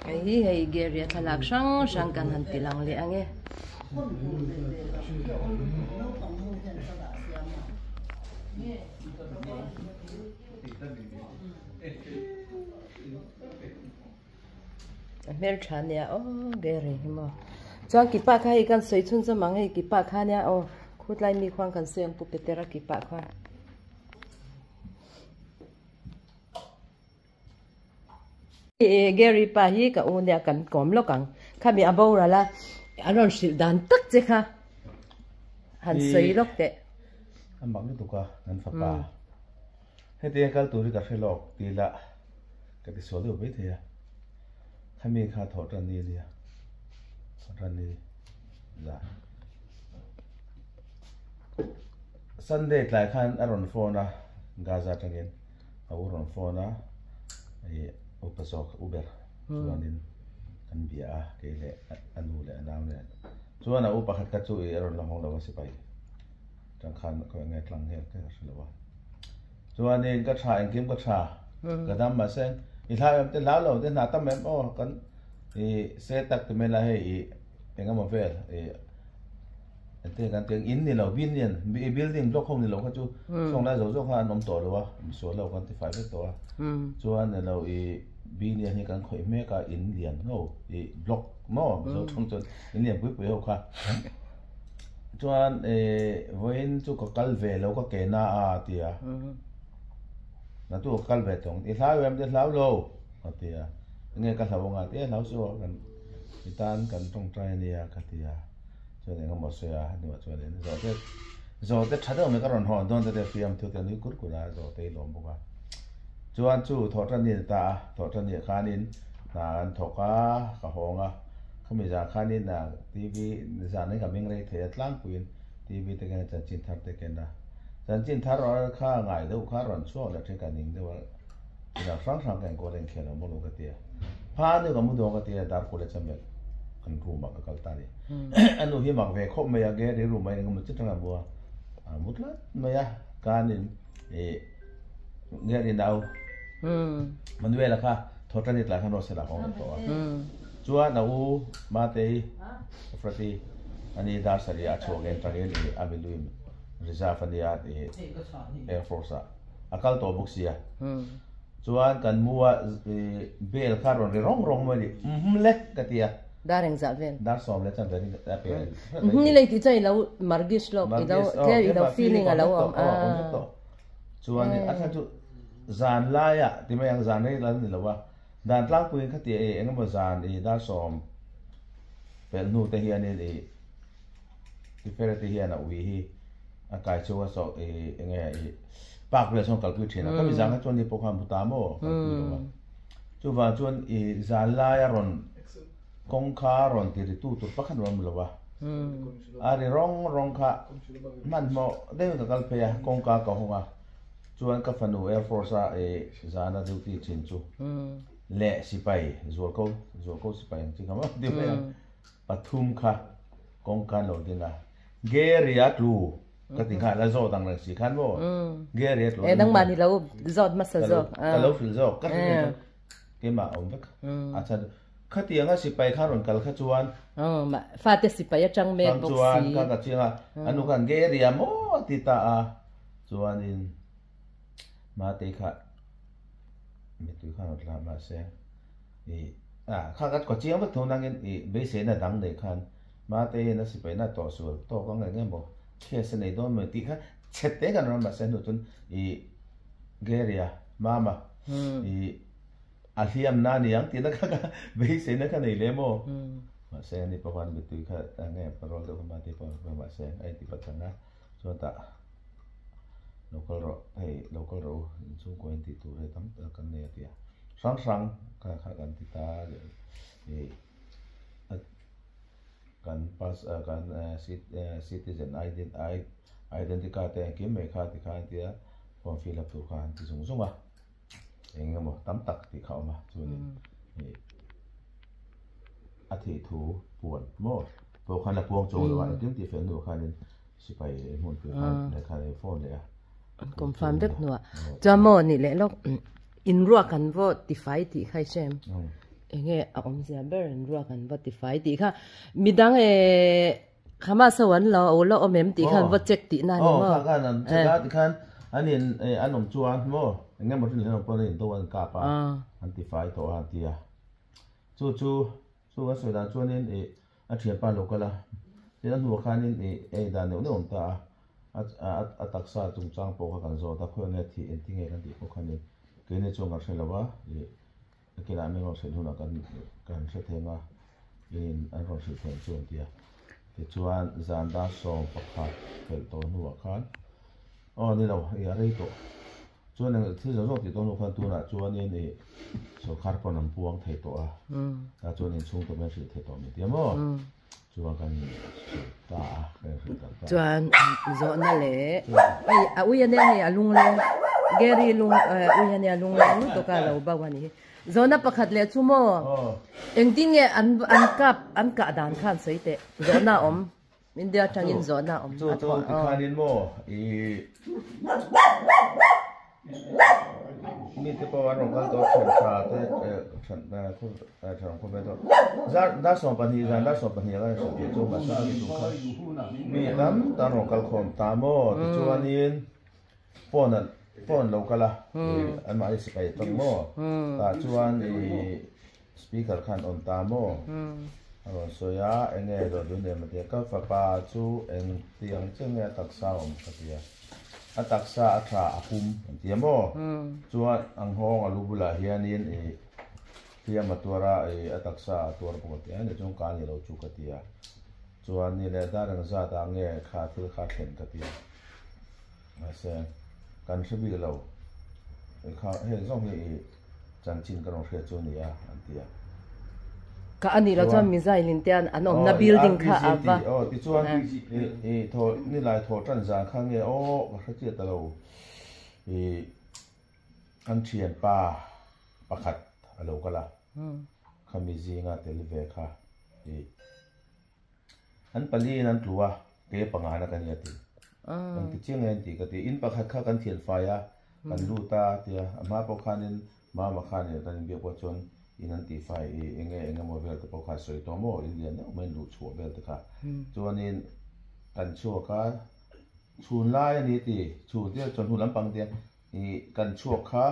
Hei hi hei Gary a thlalak hrang hrang kan han ti lang leh ang e. A hmeltha nia aw Gary hi maw. Chuan kipa kha hei kan sawi chhun zawm ang hei kipa kha nia aw khutlai mi khuan kan sawi ang Pu Petera kipa khuan. Gary pa hi ka u nia kan kawm lawk ang. Khami a boral a, a rawn hrilh dan tak che kha han sawi lawk teh. A mak lutuk a, kan fapa. Hetiang kal tur hi ka hre lawk ti la ka ti sual deuh maithei a. Khami kha thawh tan ni ania, thawh tan ni zan. Sunday tlai khan a rawn phone a, Gaza atangin. A u rawn phone a, ih upa zawk u ber chuanin kan bia a, kei leh a nu leh a nau nen. Chuan a u pakhat kha chu ih a rawn la hawng lo a sipai tang khan khawi nge tlang nge ka hre lo a. Chuanin ka tha engkim ka tha, ka dam mahse i hlau em te hlau lo te hna tam em aw kan ih se tak ti mai la hei ih engemaw vel ih Ente kan tih ang in ni lo binian building block ho ni lo kha chu sawng lai zawk zawk kha an awm tawh lo a misual lo kan ti fai vek tawh a chuan ni lo i binian hi kan khawih hmek a in lian ho i block maw mizo thung chuan in lian pui pui ho kha chuan e vawiin chu ka kal ve lo ka ke na a tia na tu ka kal ve tawng i hlau em te hlau lo a tia enge ka hlau anga tia hlau chu kan i tan kan tawngtai ania ka tia. Chuan eng emaw sawi a, hnuah chuan in zawhte zawhte tha deuh mai ka rawn hawn dawn te te fiam thu te nui kur kur a, zawhte i lawm bawk a. Chuan chu thawhtan ni a ni ta a, thawhtan ni ah khanin hna an thawk a, ka hawng a, khami zan khanin TV zan hi ka meng rei thei a tlangpuiin TV te kena chanchin thar te ken a, chanchin thar kha ngai deuh kha rawn chhuak leh then ka ning deuh a, Chutiang hrang hrang ka enkawl a inkhel ang bawk lo ka ti a. Pha nu ka mu dawn ka ti a, dar kul a chamel kan room ah ka kal ta a ni. A nu hi mak ve khawp mai a, Gary room ah hian engemaw chi tang a mu a, a mu tlat mai a, kanin ih Gary nau Manuel-a kha Thawhṭani tlai khan Rosella a hawng leh tawh a. Chuan a u Matei Efrati ani dar sarih ah a chhuak en tangin ih a miluim reserve a nia ih Air Force ah. A kal tawh bawk sia. Chuan kan mu a bell kha rawn ri rawng rawng mai a ni. Umm le ka ti a. Dar engzah vel? Dar sawm le chuan vel a pe. Umm ni lei tih chuan i lo margish lawk, i lo tlem i lo feeling a lo awm a. Chuan a thla chu zan laiah ti mai ang zan rei lal ni lo a. Dan tlangpuiin kha ti a engemaw zan i dar sawm pelh hnu te hianin i Tifereti hian a ui hi a kai chhung a sawh i enge i park vel sawn kalpui thin a, khami zan kha chuan ni pawh khan hmu ta maw kalpui lo a. Chuvang chuan i zan laia rawn kawngka rawn ti ri tu tur pakhat rawn hmu lo a, a ri rawng rawng kha hmanhmawh deuhin ka kal phei a, kawngka ka hawng a, chuan ka fanu Air Force a i zana duty thin chu leh sipai zualko zualko sipai ang chi kha maw ti mai ang. Pathum kha kawngka an lo ding a, Gary a tlu ka ti nghal a zawt ang reng si khan maw Gary a tlu E nangmah ni lo zawt hmasa zawk ka lo hrilh zawk ka hrilh chuan keimah a awm vek a chhan khatiang a sipai khan rawn kal kha chuan fate sipai atang mek bawk si chuan kha ka chiang a anu khan Gary a maw a ti ta a chuanin Matei kha mittui khan rawn tla mahse I ah kha ka kaw chiang vek tho nangin i beiseina dang nei khan Mate hian a sipaina tawh sual tawk ang eng emaw case a nei dawn mai tih kha chhe te kan rawn mahse hnu chuan i Gary-a mama i a hliam na ni ang tihna kha ka beiseina kha nei lem aw mahse ani pawh khan mittui kha eng nge parawl deuh kha Mate pawh mahse a inti pachang a chuan tah Lo kal rawh, hei lo kal rawh u, inchhungkaw in tih tur hei tam tak kan nei a ti a. Hrang hrang kha kha kan ti ta ih kan pass kan citizen identity card te engkim mai kha ti kha an ti a, form fill up tur kha an ti zung zung a, eng emaw tam tak tih kha a awm a chuanin ih a thih thu puan maw pawh khan a puang chuang lo a engkim tih fel hnuah khanin Sipai hmun pui khan lehkha nei phone leh a. An confirm vek hnuah. Chuan maw nih leh lawk in ruak an vaw tifai tih kha i hre em? Enge a awmzia ber an ruak an va tifai tih kha midang eh Hamas ho an lo la awm em tih kha an va check tih na ni maw? Aw kha khan an check a tikhan an in eh an awm chuan maw enge maw rin an awm pawn an in do an kap a an tifai tawh a an ti a chu chu chu kan sawi dan chuanin ih a thianpa lo kal a tin a hnuah khanin ih ei dan neuh neuh a awm ta a a taksa chungchang pawh kha kan zawt a khawiah nge thih engtin nge kan tih pawh khanin keini chuan kan hre lo a ih Nakinah min rawn hrilh hunah kan kan hre theng a, in an rawn hrilh theng chu an ti a. Tichuan zan dar 11 pelh tawh hnuah khan, aw ni lo, ih a rei tawh. Chuan eng thil zawng zawng tih tawh hnu khan tunah chuanin ih sawrkar pawn an puang thei tawh a, tah chuan inchhung tawp hian hrilh thei tawh min ti a maw? Chuan kan hrilh ta a, kan hrilh tak ta a. Chuan zawhna leh hei a ui ania hei a lungleng Gary lung ui ania lungleng lutuk a lo bo a ni hi. Zawhna pakhat leh chu maw engtin nge an an kap an kah dan khan sawi teh zawhna a awm India atangin zawhna a awm Chu chu tikhanin maw i Mi te pawh an rawn kal tawh thian tha te than khawp ve tawh. Zar dar 12 zan dar 12 a kan hrilh piah chu mahse a tum kha mi tam tak an rawn kal khawm ta maw tichuanin phone an phone lo kal a an mahni sipai tawk maw tah chuan ih speaker khan awm ta maw a rawn sawi a enge dawt dun em a ti a ka fapa chu eng tiang chiah nge a taksa awm ka ti a. A taksa a tha a pum an ti a maw? Chuan ang nghawng a lu bulah hianin ih hliam a tuar a ih a taksa a tuar bawk a ti a, ni chuan ka ni lo chu ka ti a. Chuan ni leh dar engzat ah nge kha thil kha thlen ka ti a. Mahse kan hre bik lo ih kha heng zawng hi ih chanchin ka rawn hriat chu a ni a an ti a. Ka a nih loh chuan missile in te an awmna building kha a va. Aw tichuan i thaw nilai thaw tan zan kha nge aw ka hre chiah ta lo i an thianpa pakhat a lo kal a khami zinga tel ve kha i An paliin an tlu a, kei a pangana ka nia ti. Kan ti chiang e an ti ka ti. In pakhat kha kan thian fai a, kan lut a tia. A hma pawh khanin mama khan kan inbiak pawh chuan in an tih fai i enge eng emaw vel te pawh kha a sawi tawh maw, in lian deuh mai luh chhuah vel te kha. Chuanin kan chhuak a, chhun lai a ni ti, chhun tia chawhnu lampang tia i kan chhuak kha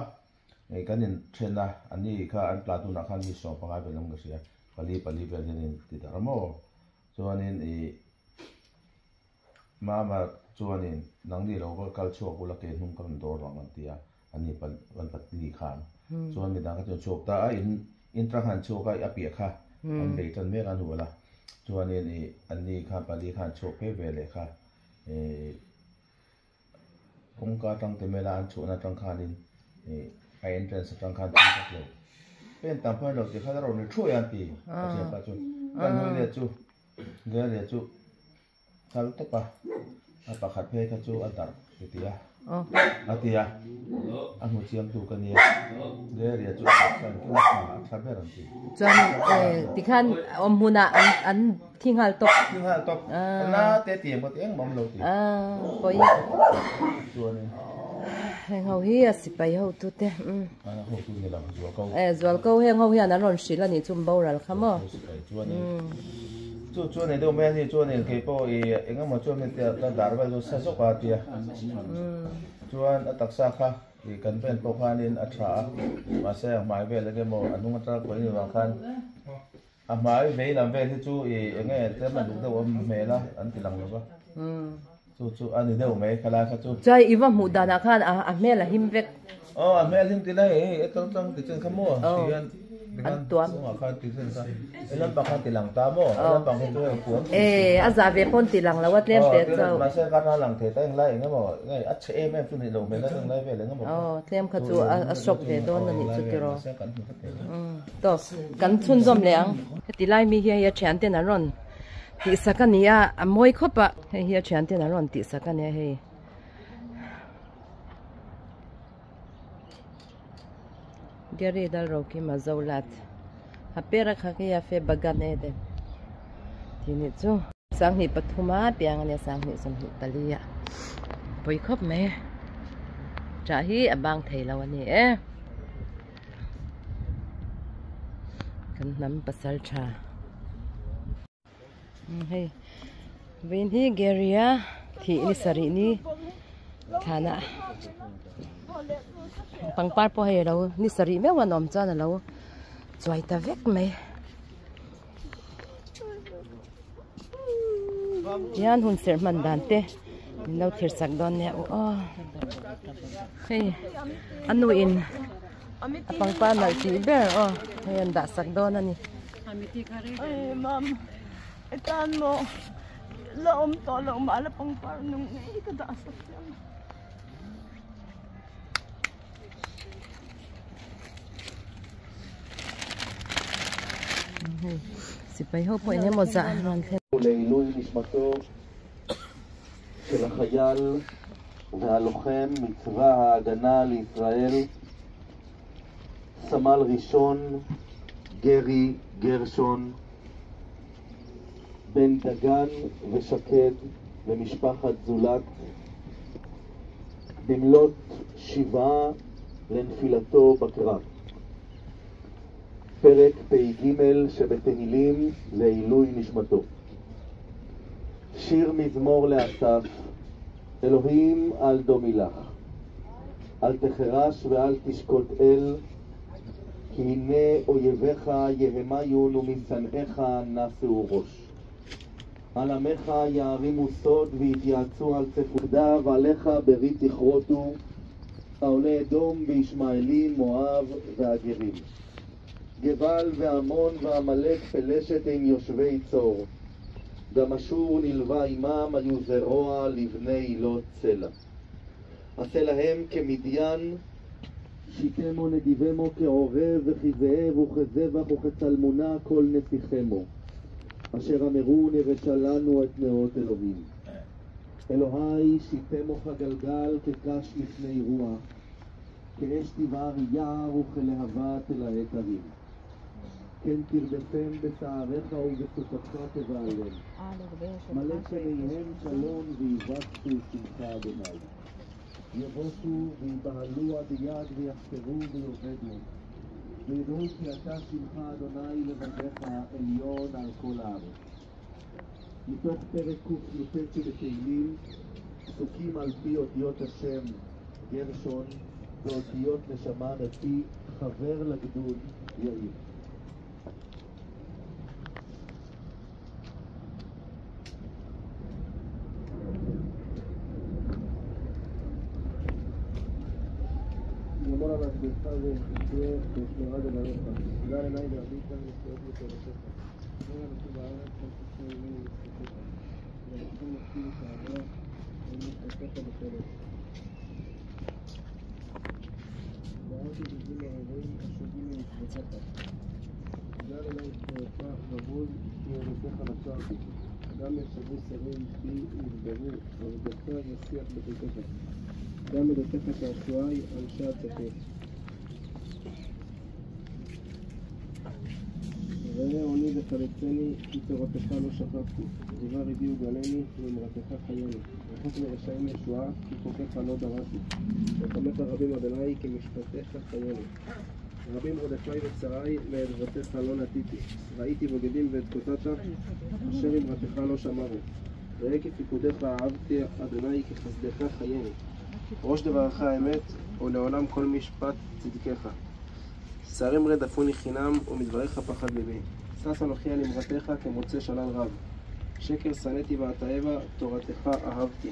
kan inthen a, ani kha an platoon ah khan mi 15 vel awm ka hria. Pali pali vel hian in ti darh a maw? Chuanin ih Mama chuanin nangni lo va kal chhuak ula ke hnung ka rawn dawr ang an ti a, ani an patli khan. Chuan midang kha chuan chhuak ta a, in in tang han chhuak a, a piah kha an bei tan mek a an hual a. Chuanin ih anni khan pali khan chhuak phei ve leh kha ih Kawngka atang te mela an chhuahna atang khanin ih a entrance atang khan thil vak lo pen tam pawh a ni lo tih khan a rawn ri thuai a an ti a thianpa chu kan hawi leh chu Gary chu kal tawp a a pakhat phei kha chu a darh ti ti a a ti a a hmu chiang tu ka nia Gary chu a taksa engkim a tha a tha ber an ti. Chuan tikhan awm hmunah an an Thi nghal tawp. Thi nghal tawp. Na te tiang pawh ti engmah awm lo ti. Pawi. Chuanin. Heng ho hi a sipai ho tu te. A ho tu ni lo zual ko. Eh zual ko heng ho hian an rawn hrilh a nih chu boral kha maw. Sipai chuanin. Chu chuan ei deuh mai a ni chuanin kei pawh i engemaw chuan heti a ka dar vel chu sa zawk a tia. Chuan a taksa kha i kan ven pawh khanin a tha a mahse a hmai vel engemaw a hnung atanga khawih ni vang khan A hmai vei lam vel hi chu i enge tlem a duk deuh awm hmel a an ti lang lo va, chu chu a ni deuh mai khalai kha chu. Chuai i va hmuh danah khan a hmel a him vek. Aw a hmel him ti lai hei e tang tang ti chen kha maw ti hian an tuam chungah khan ti chen kha he lampang khan ti lang ta maw he lampang hi chu hei puam e a zah ve pawn ti lang lo a tlem te chu mahse ka ra lang thei ta englai eng emaw nge a chhe em em chu nih loh hmel a englai vel eng emaw aw tlem kha chu a shock ve dawn a nih chu tiraw. Tawp, kan chhunzawm leh ang. Heti lai mi hi hei a thian ten an rawn tih sak a ni a, a mawi khawp a, hei hi a thian ten an rawn tih sak a nia hei. Gary dal ro ki ma zo lat. Ha pera kha ki ya fe bagan e den. Ti ni chu. 2003 a piang a nia 2024 a. Pawi khawp mai. Tah hi a bang thei lo a ni e. Kan hnam pasaltha. Hei vawiin hi Gary-a thih ni sarih ni thlanah pangpar pawh hei alo ni sarih meuh an awm chuan alo chuai ta vek mai. Tihian hun serh hman dan te min lo thlir sak dawn nia u aw. Hei a nu in a pangpar nalh tih ber aw hei an dah sak dawn a ni. Sipai ho pawh eng emaw zah an rawn thlen. לעילוי נשמתו של החייל והלוחם מצבא ההגנה לישראל, סמל ראשון גרי גרשון, בן דגן ושקד למשפחת זולת, במלאת שבעה לנפילתו בקרב. פרק פ"ג שבתהילים לעילוי נשמתו. שיר מזמור לאסף, אלוהים אל דומי לך. אל תחרש ואל תשקוט אל, כי הנה אויביך יהמיון ומשנאיך נשאו ראש. על עמך יערימו סוד ויתייעצו על צפוקדה ועליך ברית יכרותו, העולה אדום וישמעאלים, מואב והגרים. גבל ועמון ועמלק פלשת עם יושבי צור. גם אשור נלווה עמם, היו זרוע לבני לוט סלע. עשה להם כמדיין, שיתמו נדיבמו כעורב וכזאב וכזבח וכצלמונה כל נסיכמו. אשר אמרו נרשע לנו את נאות אלוהים. אלוהי שיתמו כגלגל כקש לפני רוח, כאש תבער יער וכלהבה תלהט הרים. כן תרדפם בסעריך ובסופתך תבהלם. מלא פניהם שלום ויבשו שמך אדוני. יבושו ויבהלו עד יד ויחפרו ויאבדו. וידעו כי אתה שמך אדוני לבדך עליון על כל הארץ. מתוך פרק קנ"ט שבתהילים, פסוקים על פי אותיות השם גרשון ואותיות נשמה מפי חבר לגדוד יאיר. גמול על עבדך וחסדך ושמירה דבריך. גל עיני להביט נשואות בתורתך. תן אנוכי בארץ כל חפשי ממני מצוותיך. ולכן נפשי ושערה ומשפטיך בחלק. ואהבתי בגבול הרבים השוגים ממצוותיך. גל עיני חרפה ובוז כי עדותיך נצרתי. גם ישבו שרים בי ידברו עבדך ישיח בחיקך. גם עדותיך תעשועי אנשי עצתי. ראה עוני וחלצני, כי תורתך לא שכחתי. דבר ריבי וגלני, ואמרתך חייני. רחוק מרשעים ישועה, כי חוקיך לא דרשתי. רחמך רבים אדוני, כי משפטיך חייני. רבים רודפי וצרי, ועדותיך לא נטיתי. ראיתי בוגדים ואת קוטטת, אשר אמרתך לא שמרו. ראה כפיקודיך אהבתי אדוני, כחסדך חייני. ראש דברך אמת, ולעולם כל משפט צדקך. שרים רדפוני חינם, ומדבריך פחד ליבי. שש אנוכי על אמרתך כמוצא שלל רב. שקר שנאתי ואתאבה, תורתך אהבתי.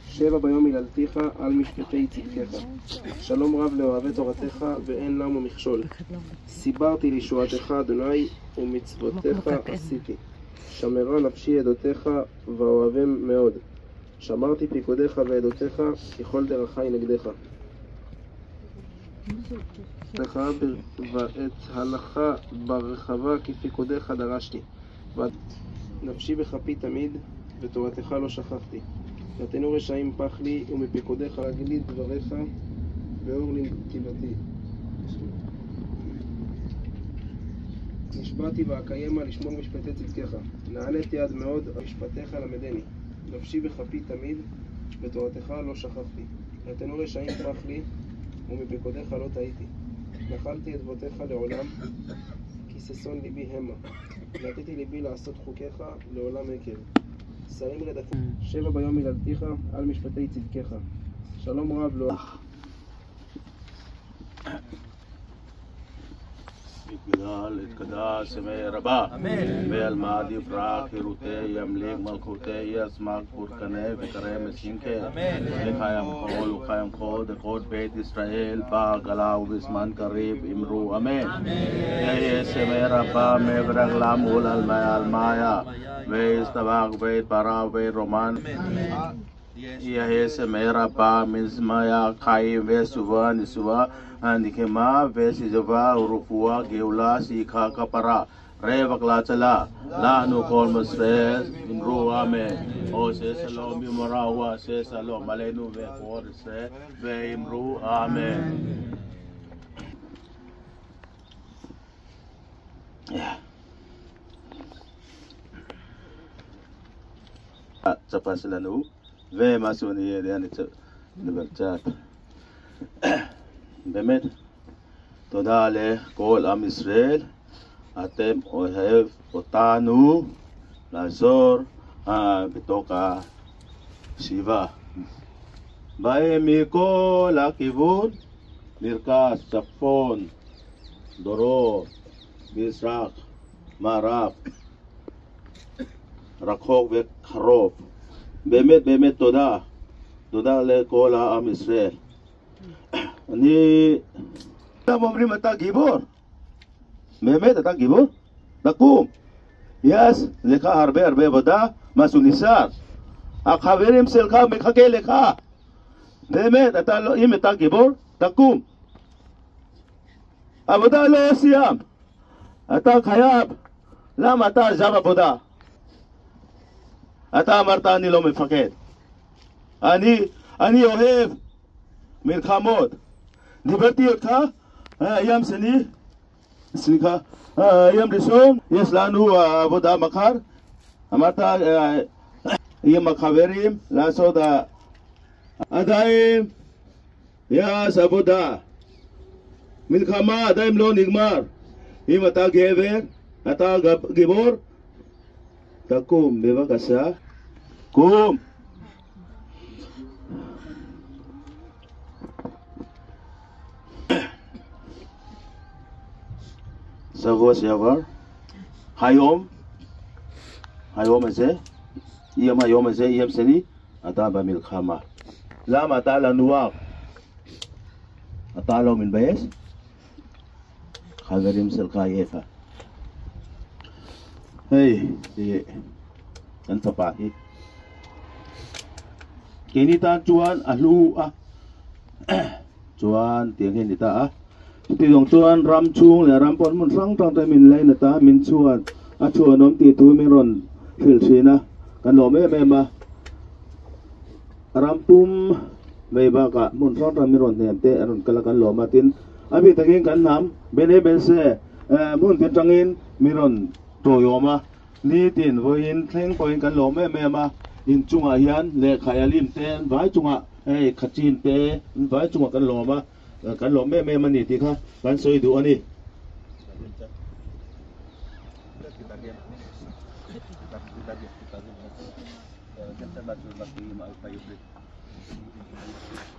שבע ביום היללתיך, על משפטי צדקך. שלום רב לאוהבי תורתך, ואין למו מכשול. סיברתי לישועתך, אדוני, ומצוותיך עשיתי. שמרה נפשי עדותיך, ואוהבם מאוד. שמרתי פיקודיך ועדותיך, ככל דרכי נגדך. ואת הלכה ברחבה כפיקודיך דרשתי. נפשי בכפי תמיד, ותורתך לא שכחתי. נתנו רשעים פח לי, ומפיקודיך רגלי דבריך, ואור לנתיבתי. נשבעתי ואקיימה לשמור משפטי צדקך. נעניתי עד מאוד, משפטיך למדני. נפשי בכפי תמיד, ותורתך לא שכחתי. נתנו רשעים פח לי, ומפיקודיך לא טעיתי. נחלתי עדותיך לעולם, כי ששון ליבי המה. נטיתי ליבי לעשות חוקיך לעולם עקב. שרים רדפו שבע ביום היללתיך על משפטי צדקך. שלום רב לא... יגדל יתגדל שמי רבה ועל יפרח חירותי ימליך מלכותי ישמח פורקנה וקרא משינקה לחיים כל וחיים כל דקות בית ישראל בעגלה ובזמן קריב אמרו אמן. יהיה שמי רבה מברך מול על מאיה וישתבח ויתברך וירומן. יהיה שמי רבה מזמיה חיים וסובה נסובה נחמה וסיזבה ורפואה גאולה שיחה כפרה רווח להצלה לנו כל ישראל אמרו אמן. עושה שלום במורה ועושה שלום עלינו וכל ישראל ואמרו אמן. צפה שלנו ומשהו אני יודע, אני צריך לדבר קצת. באמת, תודה לכל עם ישראל, אתם אוהב אותנו לעזור בתוך השיבה. באים מכל הכיוון, מרכז, צפון, דרום, מזרח, מערב, רחוק וקרוב. באמת באמת תודה, תודה לכל העם ישראל. אני... כולם אומרים אתה גיבור, באמת אתה גיבור? תקום, יש לך הרבה הרבה עבודה, משהו נשאר, החברים שלך מחכה לך, באמת, אתה לא, אם אתה גיבור, תקום, עבודה לא סיים, אתה חייב, למה אתה עזב עבודה? אתה אמרת אני לא מפחד, אני אוהב מלחמות. דיברתי אותך, יום שני, סליחה, יום ראשון, יש לנו עבודה מחר, אמרת עם החברים לעשות, עדיין יש עבודה, מלחמה עדיין לא נגמר. אם אתה גבר, אתה גיבור, תקום בבקשה, קום. שבוע שעבר, היום, היום הזה, יום היום הזה, יום שני, אתה במלחמה. למה אתה לנוער? אתה לא מתבייש? חברים שלך יפה. היי, kan sapa hi. Kini ta chuan a lu a chuan tiếng hin ta a. Ti dong chuan ram chung le ram pon mun rang tang te min lai na ta min chuan a chuan om ti tu mi ron thil thina kan lo me me ma ram pum mei ba ka mun rang tang mi ron nem te ron kala kan lo ma tin a bi takin kan nam bene ben se mun tin tangin mi ron toyoma ni tin voin thleng poin kan lo me me ma in chunga hian le khayalim te vai chunga ei khachin te vai chunga kan lo ma kan lo me me ma ni ti kha kan soi du ani.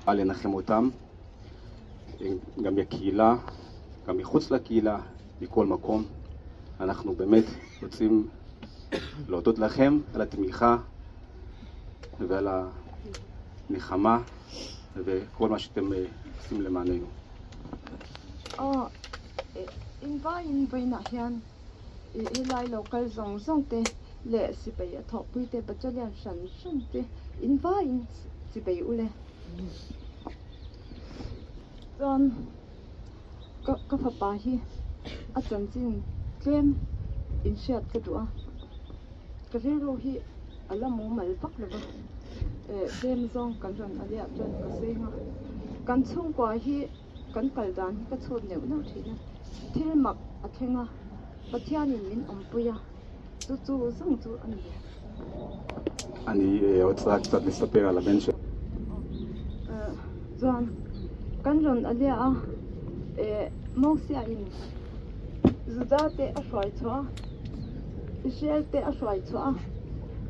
לנחם אותם, גם בקהילה, גם מחוץ לקהילה, מכל מקום. אנחנו באמת רוצים להודות לכם על התמיכה ועל הנחמה וכל מה שאתם עושים למעננו. In vain vainah hian helai local zawng zawng te leh sipai a thawhpui te battalion hran hran te in vain sipai ule chuan ka fapa hi a chanchin tlem in hriat ka duh a ka rilru hi a la mu mal vak lova tlem zawng kan rawn a liah chuan ka seng a kan chhungkua hi kan kal dan hi ka chhut neuh neuh thin a thil mak a thleng a Pathianin min awmpui a chu chu zawng chu a ni. אני רוצה קצת לספר על הבן שלי. Chuan kan rawn a liah a Mosia in Juda te a hruai chhuah a, Israel te a hruai chhuah a,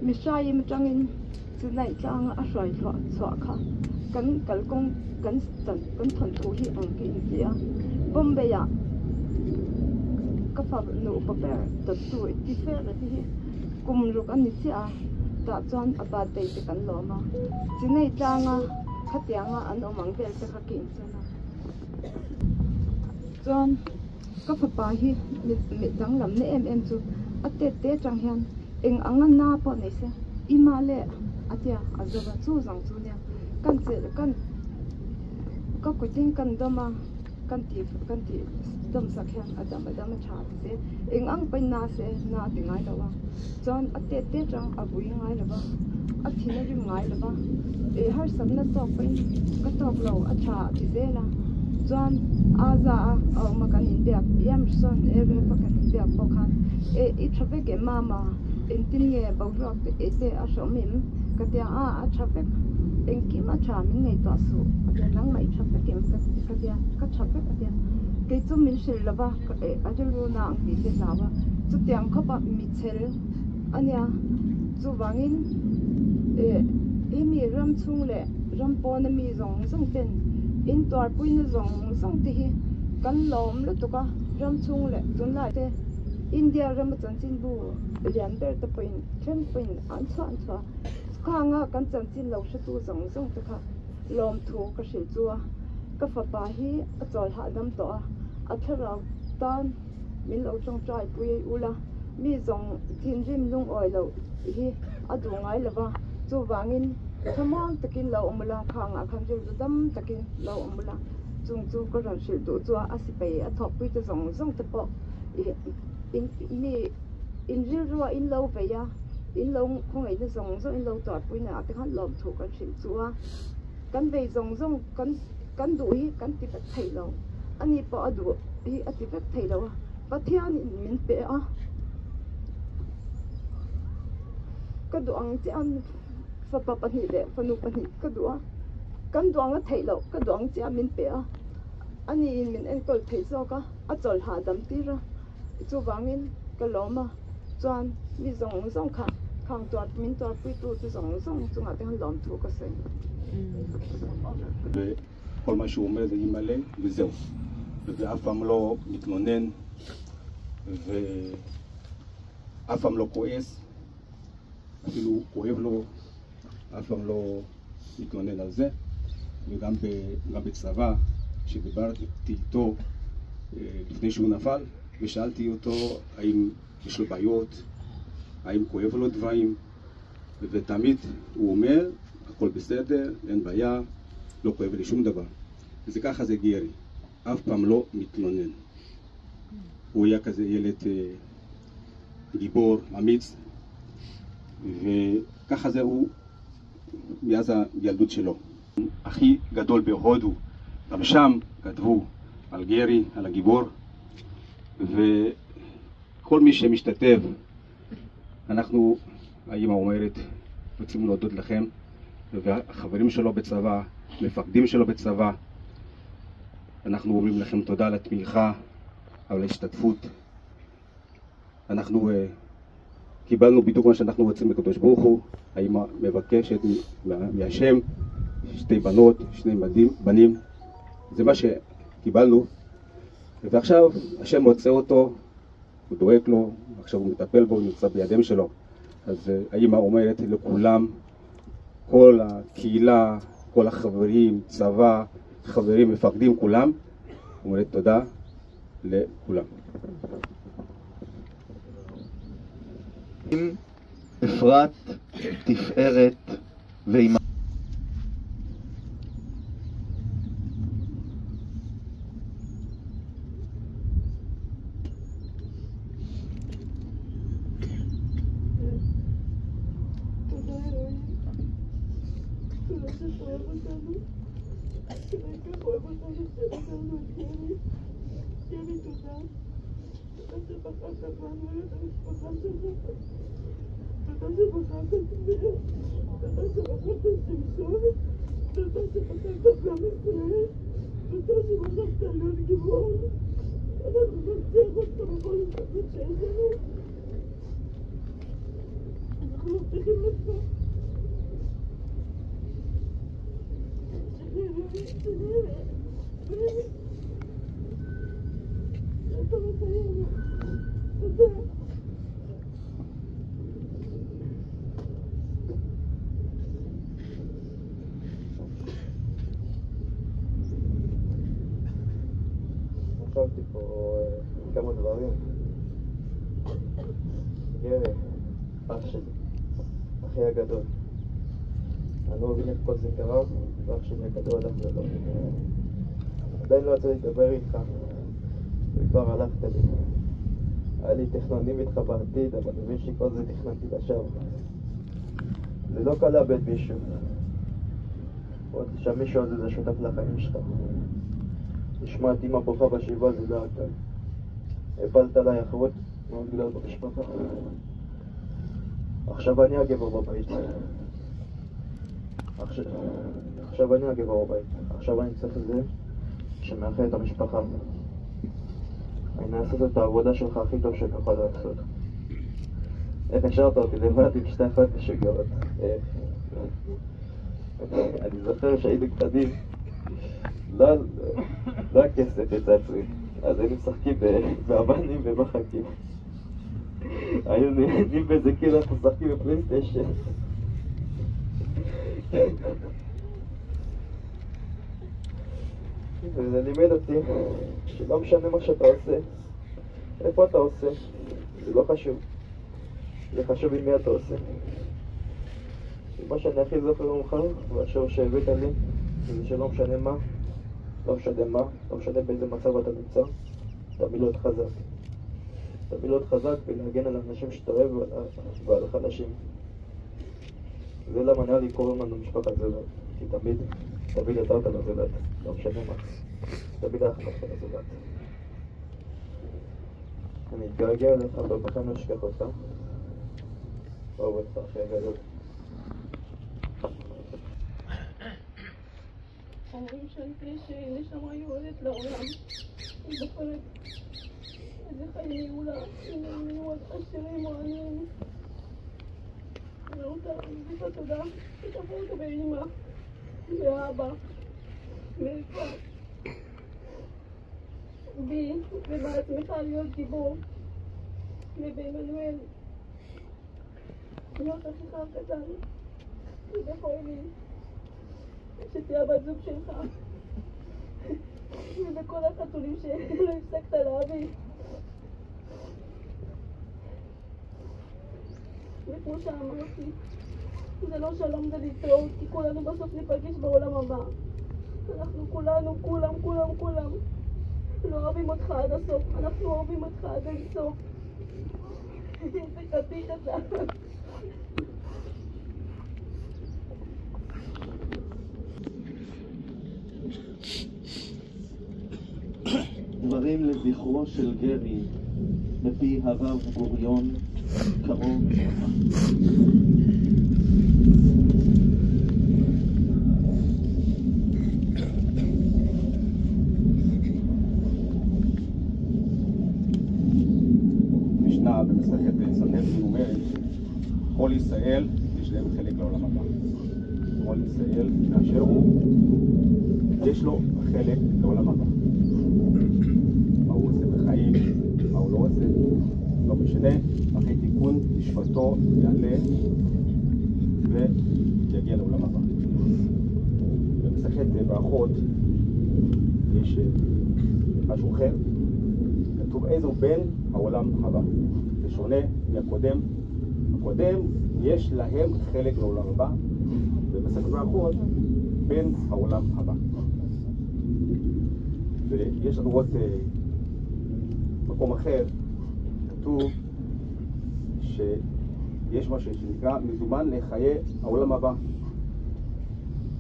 Mithraim atangin Sinai tlanga a hruai chhuah kha kan kalkawng kan chan kan thawnthu hi ang ka inti a. Bombay ah ka fa nupa ber dawttu i ti fer a ti hi kum ruk a ni chiah a, tah chuan a birthday te kan lawm a. Sinai tlanga khatianga an awm ang vel te kha ka inchen a. Chuan ka fapa hi mi danglam na em em chu a tet te atang hian eng anga na pawh nei se ima leh a tia a zawk a chu zawng chu nia kan chelh kan ka kutin kan dawm a kan tih kan tih dawm sak hian a dam a dam a tha ti se eng ang pawhin na se na a ti ngai lo a chuan a tet te atang a vui ngai lo va a thin a rim ngai lo va ih harsatna tawk pawhin ka tawk lo a tha a ti zel a chuan a za a a awm a kan inbiak Yamson area pawh kan inbiak pawh khan eh i tha vek em mama engtin nge boruak te eh te a hreawm em ka tia a a tha vek engkim a tha min ngaihtuah suh a tia nangmah i tha vek em ka tia ka tha vek a tia kei chu min hrilh lo va eh a rilru na ang tih te hlau a chutiang khawp a michel a nia chuvangin eh hemi ram chhung leh ram pawna mi zawng zawng ten in tuarpuina zawng zawng te hi kan lawm lutuk a ram chhung leh tunlai te India rama chanchinbu lian ber te pawhin then pawhin an chhuah an chhuah a khanga kan chanchin lo hretu zawng zawng te kha lawmthu ka hrilh chu a ka fapa hi a chawl hahdam tawh a a thlarau tan min lo tawngtai pui ula mi zawng thinrim lungawi loh hi a duh ngai lo va chuvangin thlamuang takin lo awm ula khangah khan rilru dam takin lo awm ula chung chu ka rawn hrilh duh chu a sipai a thawkpui te zawng zawng te pawh ih in mi in rilrua in lo vei a in lo khawngaihna zawng zawng in lo tuarpui na ah te khan lawmthu kan hrilh chu a kan vei zawng zawng kan kan duh hi kan ti vek thei lo ani pawh a duh hi a ti vek thei lo a Pathian in min pe a ka duh ang chiah a fapa pahnih leh fanu pahnih ka duh a kan duh ang a theih loh ka duh ang chiah a min pe a ani in min enkawl theih zawk a a chawl hahdam tir a chuvangin ka lawm a chuan mi zawng zawng kha khang tuar min tuarpui tu te zawng zawng chungah te khan lawmthu ka sawi. כל מה שהוא אומר זה אימא'לה וזהו. ואף פעם לא מתלונן ואף פעם לא כועס, אפילו כואב לו, אף פעם לא מתלונן על זה. וגם בצבא, כשדיברתי איתו לפני שהוא נפל, ושאלתי אותו האם יש לו בעיות, האם כואב לו דברים, ותמיד הוא אומר, הכל בסדר, אין בעיה, לא כואב לי שום דבר. וזה ככה זה גרי, אף פעם לא מתלונן. הוא היה כזה ילד גיבור, אמיץ, וככה זה הוא מאז הילדות שלו. הכי גדול בהודו, גם שם כתבו על גרי, על הגיבור, וכל מי שמשתתף, אנחנו, האמא אומרת, רוצים להודות לכם, והחברים שלו בצבא, מפקדים שלו בצבא, אנחנו אומרים לכם תודה על התמיכה, על ההשתתפות. אנחנו קיבלנו בדיוק מה שאנחנו רוצים מקדוש ברוך הוא. האמא מבקשת מהשם שתי בנות, שני בנים, זה מה שקיבלנו, ועכשיו השם רוצה אותו, הוא דואג לו, עכשיו הוא מטפל בו, הוא נמצא בידיהם שלו. אז האמא אומרת לכולם, כל הקהילה, כל החברים, צבא, חברים, מפקדים, כולם, אומרת תודה לכולם. אפרת, תפארת ואימא. תודה אלוהים. תודה שאתה אוהב אותנו. תודה שאתה אוהב אותנו, שאתה לנו את גרי. גרי, תודה. תודה שבחרת בנו להיות המשפחה שלך. תודה שבחרת את מאיר. תודה שבחרת את שמשון. תודה שבחרת בעם ישראל. תודה שבחרת להיות גיבור. אנחנו ננצח אותך בכל הזדמנות שיש לנו. אנחנו מבטיחים לך שנראה שאתה מחיינו. תודה. רשמתי פה כמה דברים. גרי, אח שלי, אחי הגדול. אני לא מבין איך כל זה קרה, ואח שלי הגדול הלך לעולמו. עדיין לא יצא לי לדבר איתך, וכבר הלכת לי. היה לי תכנונים איתך בעתיד, אבל אני מבין שכל זה תכננתי לשווא. זה לא קל לאבד מישהו. עוד שהמישהו הזה זה שותף לחיים שלך. לשמוע את אמא בוכה בשבעה זה לא היה קל. הפלת עליי אחריות מאוד גדולה במשפחה. עכשיו אני הגבר בבית. עכשיו אני הגבר בבית. עכשיו אני צריך זה שמאחד את המשפחה. אני אעשה את העבודה שלך הכי טוב שאני יכול לעשות. איך השארת אותי לבד עם שתי אחיות משוגעות? איך? אני זוכר שהיינו קטנים, לא הכסף יצא אצלי, אז היינו משחקים באבנים ומחקים. היינו נהנים בזה כאילו אנחנו משחקים בפלייסטיישן. וזה לימד אותי שלא משנה מה שאתה עושה, איפה אתה עושה, זה לא חשוב. זה חשוב עם מי אתה עושה. ומה שאני הכי זוכר ממך, והשיעור שהבאת לי, זה שלא משנה מה, לא משנה מה, לא משנה באיזה מצב אתה נמצא, תמיד להיות חזק. תמיד להיות חזק ולהגן על האנשים שאתה אוהב ועל החלשים. זה למה נראה לי קוראים לנו משפחת זולת, כי תמיד, תמיד עזרת לזולת, לא משנה מה. תמיד היה אכפת לך לזולת. אני אתגעגע אליך ובכלל לא אשכח אותך. אוהב אותך, אחי הגדול. אומרים שלפני שנשמה יורדת לעולם, היא בוחרת איזה חיים יהיו לה, אם הם יהיו עשירים או עניים. אני רוצה להגיד לך תודה שתברת באמא, באבא, מאיפה בי ובעצמך להיות גיבור, ובעמנואל להיות אחיך הקטן, ובפועלי, שתהיה הבת זוג שלך, ובכל החתולים שלא הפסקת להביא. וכמו שאמרתי, זה לא שלום זה להתראות, כי כולנו בסוף ניפגש בעולם הבא. אנחנו כולנו, כולם, כולם, כולם, לא אוהבים אותך עד הסוף, אנחנו אוהבים אותך עד אינסוף. איזה חתיך אתה. דברים לזכרו של גרי, מפי הרב גוריון, קרוב משפחה. משנה במסכת סנהדרין אומרת, כל ישראל יש להם חלק לעולם הבא. כל ישראל באשר הוא, יש לו חלק לעולם הבא. מה הוא עושה בחיים, מה הוא לא עושה, לא משנה, אחרי תיקון נשמתו יעלה ויגיע לעולם הבא. במסכת ברכות יש משהו אחר, כתוב איזו בן העולם הבא. זה שונה מהקודם. הקודם יש להם חלק לעולם הבא, במסכת ברכות בן העולם הבא. ויש לנו עוד מקום אחר, כתוב שיש משהו שנקרא מזומן לחיי העולם הבא.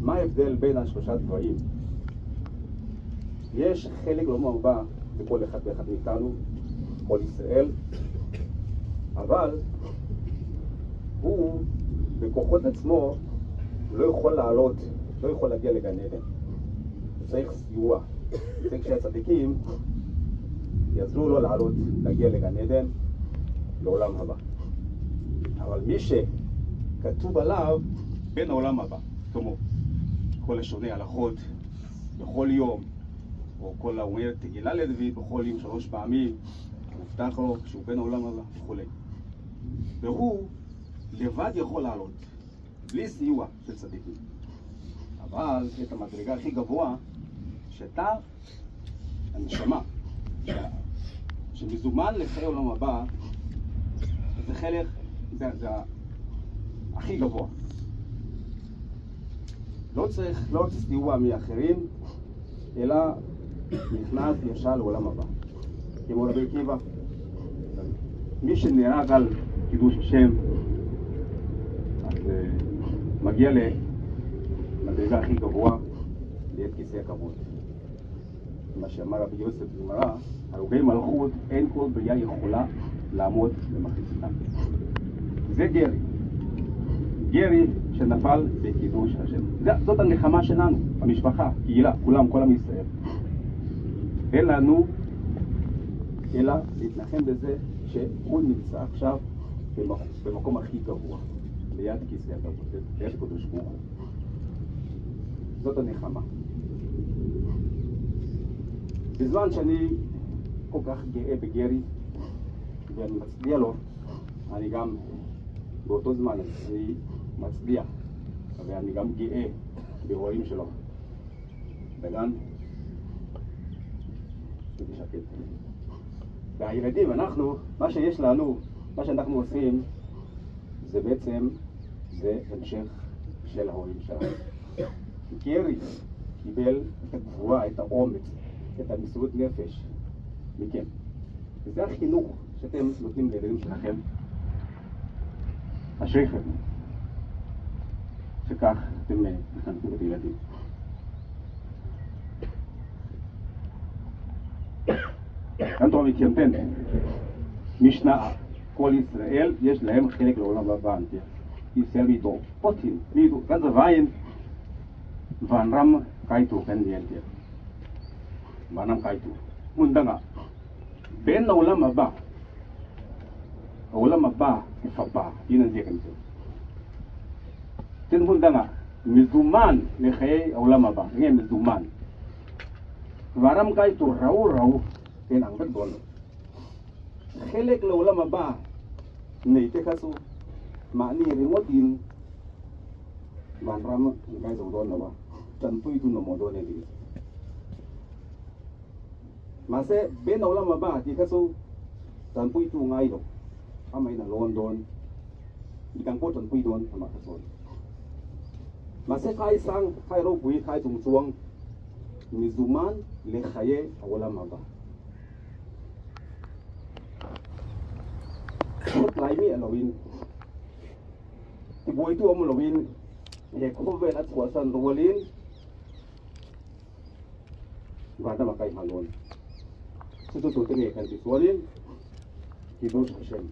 מה ההבדל בין השלושה דברים? יש חלק לעולם הבא לכל אחד ואחד מאיתנו, כל ישראל, אבל הוא בכוחות עצמו לא יכול לעלות, לא יכול להגיע לגן עדן. הוא צריך סיוע, הוא צריך שהצדיקים יעזרו לו לעלות, להגיע לגן עדן, לעולם הבא. אבל מי שכתוב עליו בן העולם הבא, כמו כל השונה הלכות בכל יום, או כל האומר תהילה לדוד בכל יום 3 פעמים, מובטח לו שהוא בן העולם הבא וכולי. והוא לבד יכול לעלות, בלי סיוע של צדיקים. אבל את המדרגה הכי גבוה, שאתה, הנשמה, שמזומן לחיי העולם הבא, זה חלק, זה הכי גבוה. לא צריך, לא צריך סיוע מאחרים, אלא נכנס ישר לעולם הבא. כמו רבי עקיבא, מי שנהרג על קידוש השם, אז מגיע למדרגה הכי גבוה, ליד כיסא הכבוד. מה שאמר רבי יוסף בגמרא, הרוגי מלכות, אין כל בריאה יכולה לעמוד במחיצתם. זה גרי. גרי שנפל בקידוש השם. זאת הנחמה שלנו, המשפחה, קהילה, כולם, כל עם ישראל. אין לנו אלא להתנחם בזה שהוא נמצא עכשיו במקום הכי גבוה, ליד כיסא הכבוד, ליד הקדוש ברוך הוא. זאת הנחמה. בזמן שאני כל כך גאה בגרי ואני מצדיע לו, אני גם באותו זמן אני מצדיע ואני גם גאה בהורים שלו, דגן ושקד. והילדים, אנחנו, מה שיש לנו, מה שאנחנו עושים, זה בעצם, זה המשך של ההורים שלנו. גרי קיבל את הגבורה, את האומץ, את המסירות נפש מכם. וזה החינוך שאתם נותנים לילדים שלכם. אשריכם שכך אתם מחנכים את הילדים. כאן תורה מתיימפן, משנה, כל ישראל יש להם חלק לעולם הבא, ישראל מידו, פוטין, מידו, כאן זה ויין, ונרם קייטו, כן נהיינתי, ונרם קייטו, מונדנגה, בין העולם הבא, העולם הבא, מפבה, הנה זה כאן זה. תן מונדנגה, מזומן לחיי העולם הבא, הנה מזומן. ורם קייטו, ראו ראו, כן, הרבה גדול. חלק לעולם הבא, נהייתי כסו, מעני רימוטין, ונרם קייטו גדול לבא, תנפוי דונו מודו נהייתי. למעשה, בין העולם הבא, תכסו, תנפוי דו ngailo, amay na London, ikang po tanpui don, ama kason. למעשה חי sang, חי רופוי, חי צומצואng, מזומן לחיי העולם הבא. lại mi alowin ti boi tu om alowin he khovel a chhuah san rualin vana makai halon chu chu tu te nge kan ti chuanin kiddush Hashem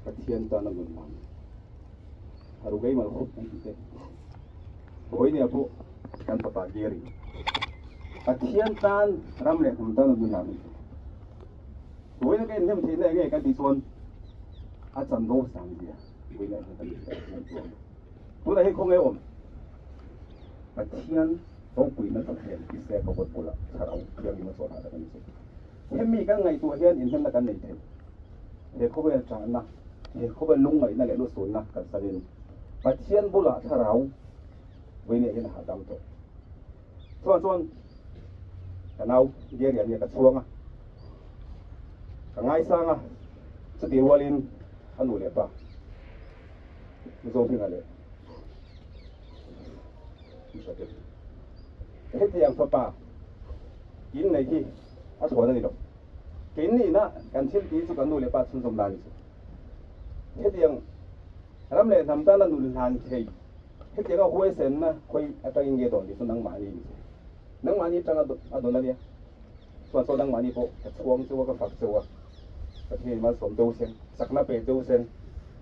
Pathian ta na nun man harugai mal khop kan ti te hoi ne apo kan papa geri Pathian tan ram le kum ta na nun man hoi ne ke nem the ne nge kan ti chuan a chan lo sang zia hoi ne kan ti chuan tu la he khong e om Pathian to pui na tak hen ti se ka bot pula tharau piang ma so ha da kan so hem mi ka ngai tu hian in hem na kan nei the he khovel chan na he khovel lung ngai na le lu sun na kan sarin Pathian bula tharau với này là hạ dam to chuan chuan ka nau ge rian ya ka chuanga ka ngai sanga chu ti walin anu le pa zo thing ale hết thì ang pa in này hi a thua na ni lo ke ni na kan thil ti chu kan nu le pa chun zom la ni chu hết thì ang ram le nam ta na nu lan thei hết thì ang huai sen na khoi atang in ge don ti chu nang ma ni nang ma ni tang a don na nia chuan so nang ma ni po ka chuang chu ka fak chu ka thi ma som do sen sak na pe do sen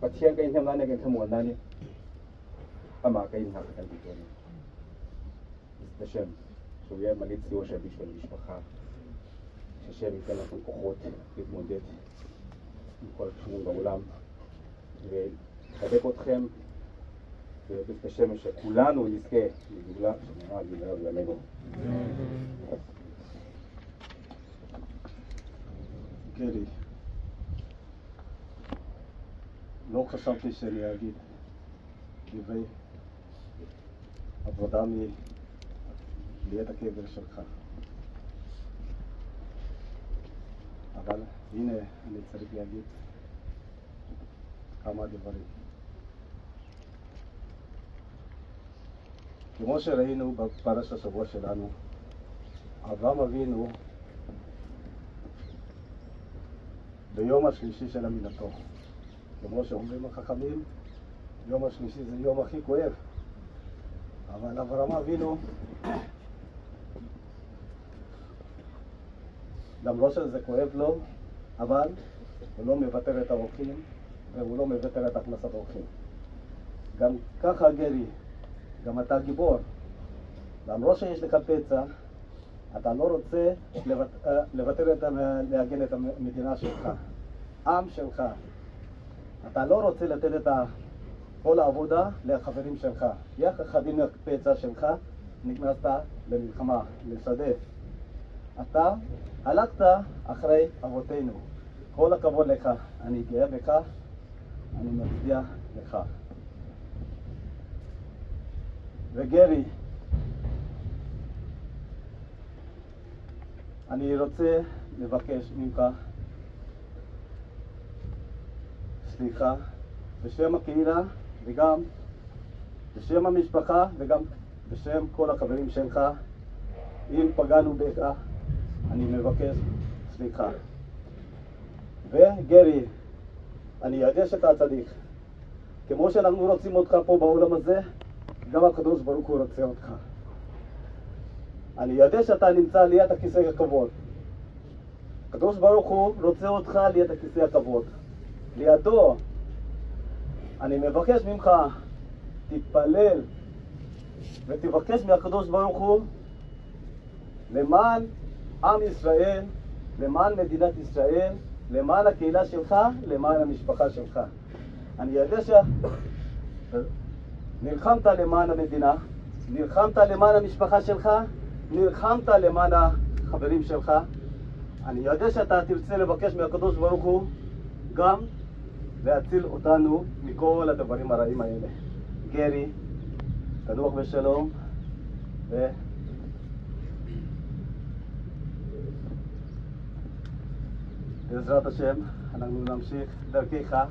Pathian ka in hem na ne kan thamuan na ni ama ka in ha kan ti tu ni השם, שהוא יהיה מליץ יושר בשביל משפחה שהשם ייתן לכם כוחות להתמודד עם כל הקשיים בעולם ולחבק אתכם ובעזרת השם שכולנו נזכה לגאולה שנאמר במהרה בימינו. גרי, לא חשבתי שאני אגיד דברי עבודה ליד הקבר שלך. אבל הנה אני צריך להגיד כמה דברים. כמו שראינו בפרשת השבוע שלנו, אברהם אבינו ביום השלישי של עמילתו. כמו שאומרים החכמים, יום השלישי זה יום הכי כואב. אבל אברהם אבינו, למרות שזה כואב לו, אבל הוא לא מוותר את האורחים והוא לא מוותר את הכנסת האורחים. גם ככה גרי, גם אתה גיבור. למרות שיש לך פצע, אתה לא רוצה לוותר את, להגן את המדינה שלך, עם שלך. אתה לא רוצה לתת את כל העבודה לחברים שלך. יחד עם הפצע שלך נכנסת למלחמה, לשדה. אתה הלכת אחרי אבותינו. כל הכבוד לך, אני גאה בך, אני מצדיע לך. וגרי, אני רוצה לבקש ממך סליחה בשם הקהילה וגם בשם המשפחה וגם בשם כל החברים שלך. אם פגענו בך, אני מבקש סליחה. וגרי, אני יודע שאתה צדיק. כמו שאנחנו רוצים אותך פה בעולם הזה, גם הקדוש ברוך הוא רוצה אותך. אני יודע שאתה נמצא ליד הכיסא הכבוד. הקדוש ברוך הוא רוצה אותך ליד הכיסא הכבוד. לידו. אני מבקש ממך, תתפלל ותבקש מהקדוש ברוך הוא למען עם ישראל, למען מדינת ישראל, למען הקהילה שלך, למען המשפחה שלך. אני יודע שנלחמת למען המדינה, נלחמת למען המשפחה שלך, נלחמת למען החברים שלך. אני יודע שאתה תרצה לבקש מהקדוש ברוך הוא גם להציל אותנו מכל הדברים הרעים האלה. גרי, תנוח בשלום, ו... בעזרת השם, אנחנו נמשיך דרכך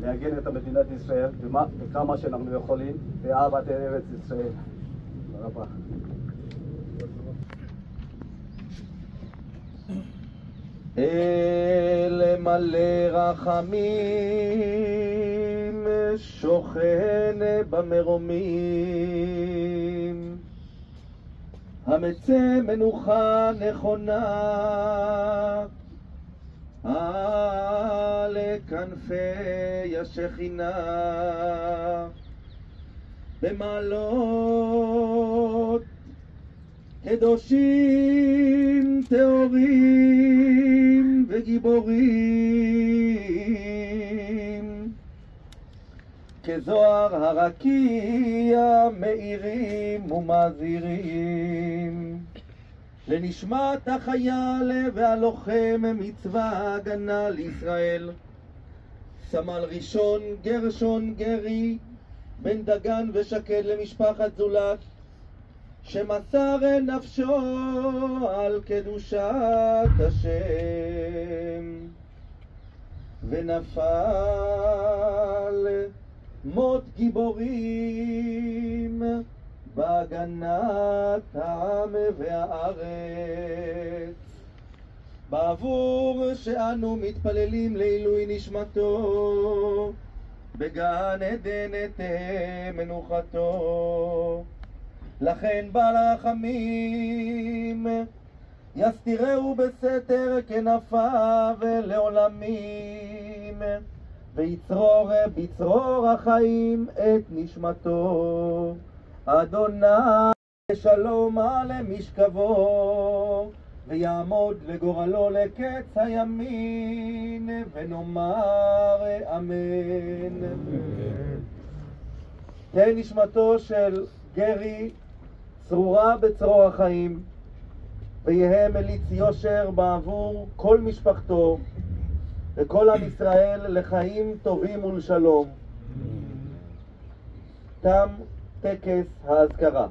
להגן את מדינת ישראל בכמה שאנחנו יכולים, באהבת ארץ ישראל. תודה רבה. אל מלא רחמים שוכן במרומים, המצא מנוחה נכונה על כנפי השכינה, במעלות קדושים טהורים וגיבורים, כזוהר הרקיע מאירים ומזהירים, לנשמת החייל והלוחם מצווה הגנה לישראל. סמל ראשון גרשון גרי בן דגן ושקד למשפחת זולת, שמסר נפשו על קדושת השם, ונפל מות גיבורים בהגנת העם והארץ. בעבור שאנו מתפללים לעילוי נשמתו, בגן עדן תהא מנוחתו. לכן בעל הרחמים יסתירהו בסתר כנפיו לעולמים, ויצרור בצרור החיים את נשמתו. אדוני שלום על משכבו, ויעמוד לגורלו לקץ הימין, ונאמר אמן. תהא נשמתו של גרי צרורה בצרור החיים, ויהא מליץ יושר בעבור כל משפחתו וכל עם ישראל לחיים טובים ולשלום. תם טקס האזכרה.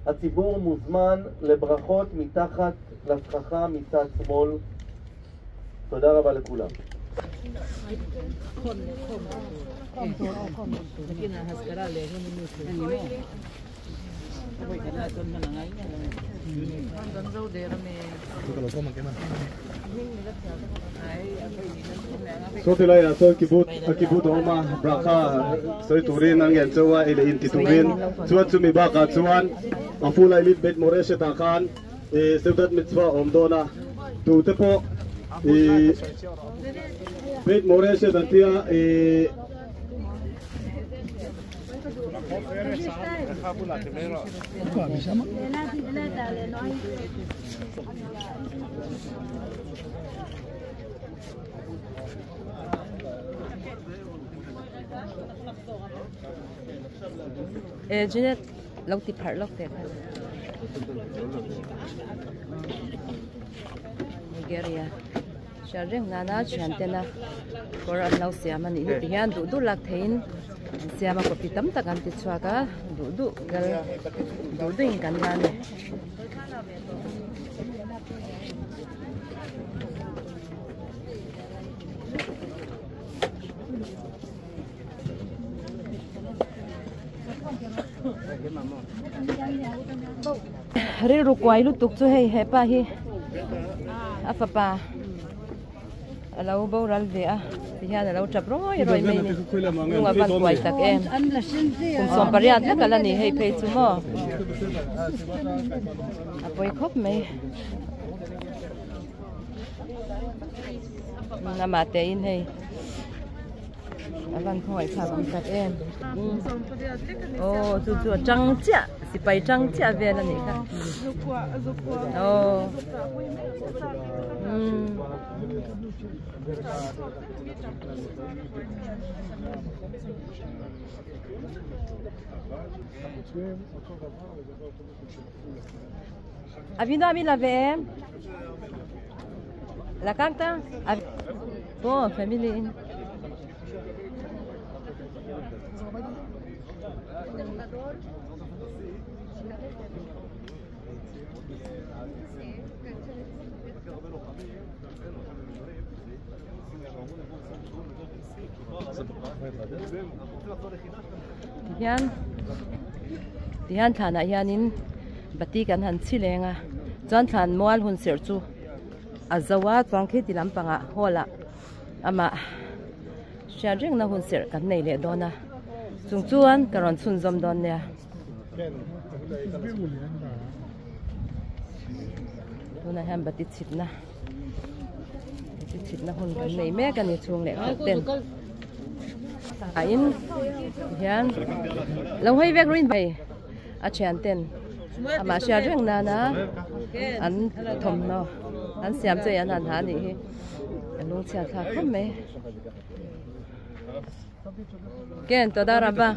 הציבור מוזמן לברכות מתחת לסככה מצד שמאל. תודה רבה לכולם. Saw tilai ah chuan kibut a kibut a awm a brakha sawi turin an ngen chauh a ei leh in ti turin chuan chumi bakah chuan a full a elite bet moreshet ah khan ih seudat mitzvah a awm dawn a tute pawh ih bet moreshet an tia ih. Eh Jeanette lo ti pharh lawk teh kha Nigeria hriat reng nana thian tena kawr an lo siam a nih hi ti hian duh duh lak theiin an siam a copy tam tak an ti chhuak a duh duh kal duh duh in kan la a ni. Rilru kuai lutuk chu hei hepa hi a fapa a lo boral ve a ti hian a lo tap rawi rawi mai a ni hnung a van kuai tak em kum sawm pariat vek a la ni hei phei chu maw a pawi khawp mai amah te in hei. A van khawngaih thlak ang tak em. Aw chu chu a tang chiah sipai tang chiah vel a nih kha. Aw. Um. Avinoam i la ve em? Lakakta? Po, family in. Tihian tihian thlanah hianin bati kan han chhi leng a chuan thlan mual hun serh chu a zo a chuan khi ti lampangah hall ah amah hriat rengna hun serh kan nei leh dawn a chung chuan ka rawn chhunzawm dawn nia. Tunah hian bati chhitna bati chhitna hun kan nei mek a ni chhung leh khat ten a in hian lo hawi vek ruin hei a thian ten amah hriat reng nana an thawmhnaw an siam chu hei an han ha a nih hi a lungchhiat thlak khawp mai. Ken toda raba.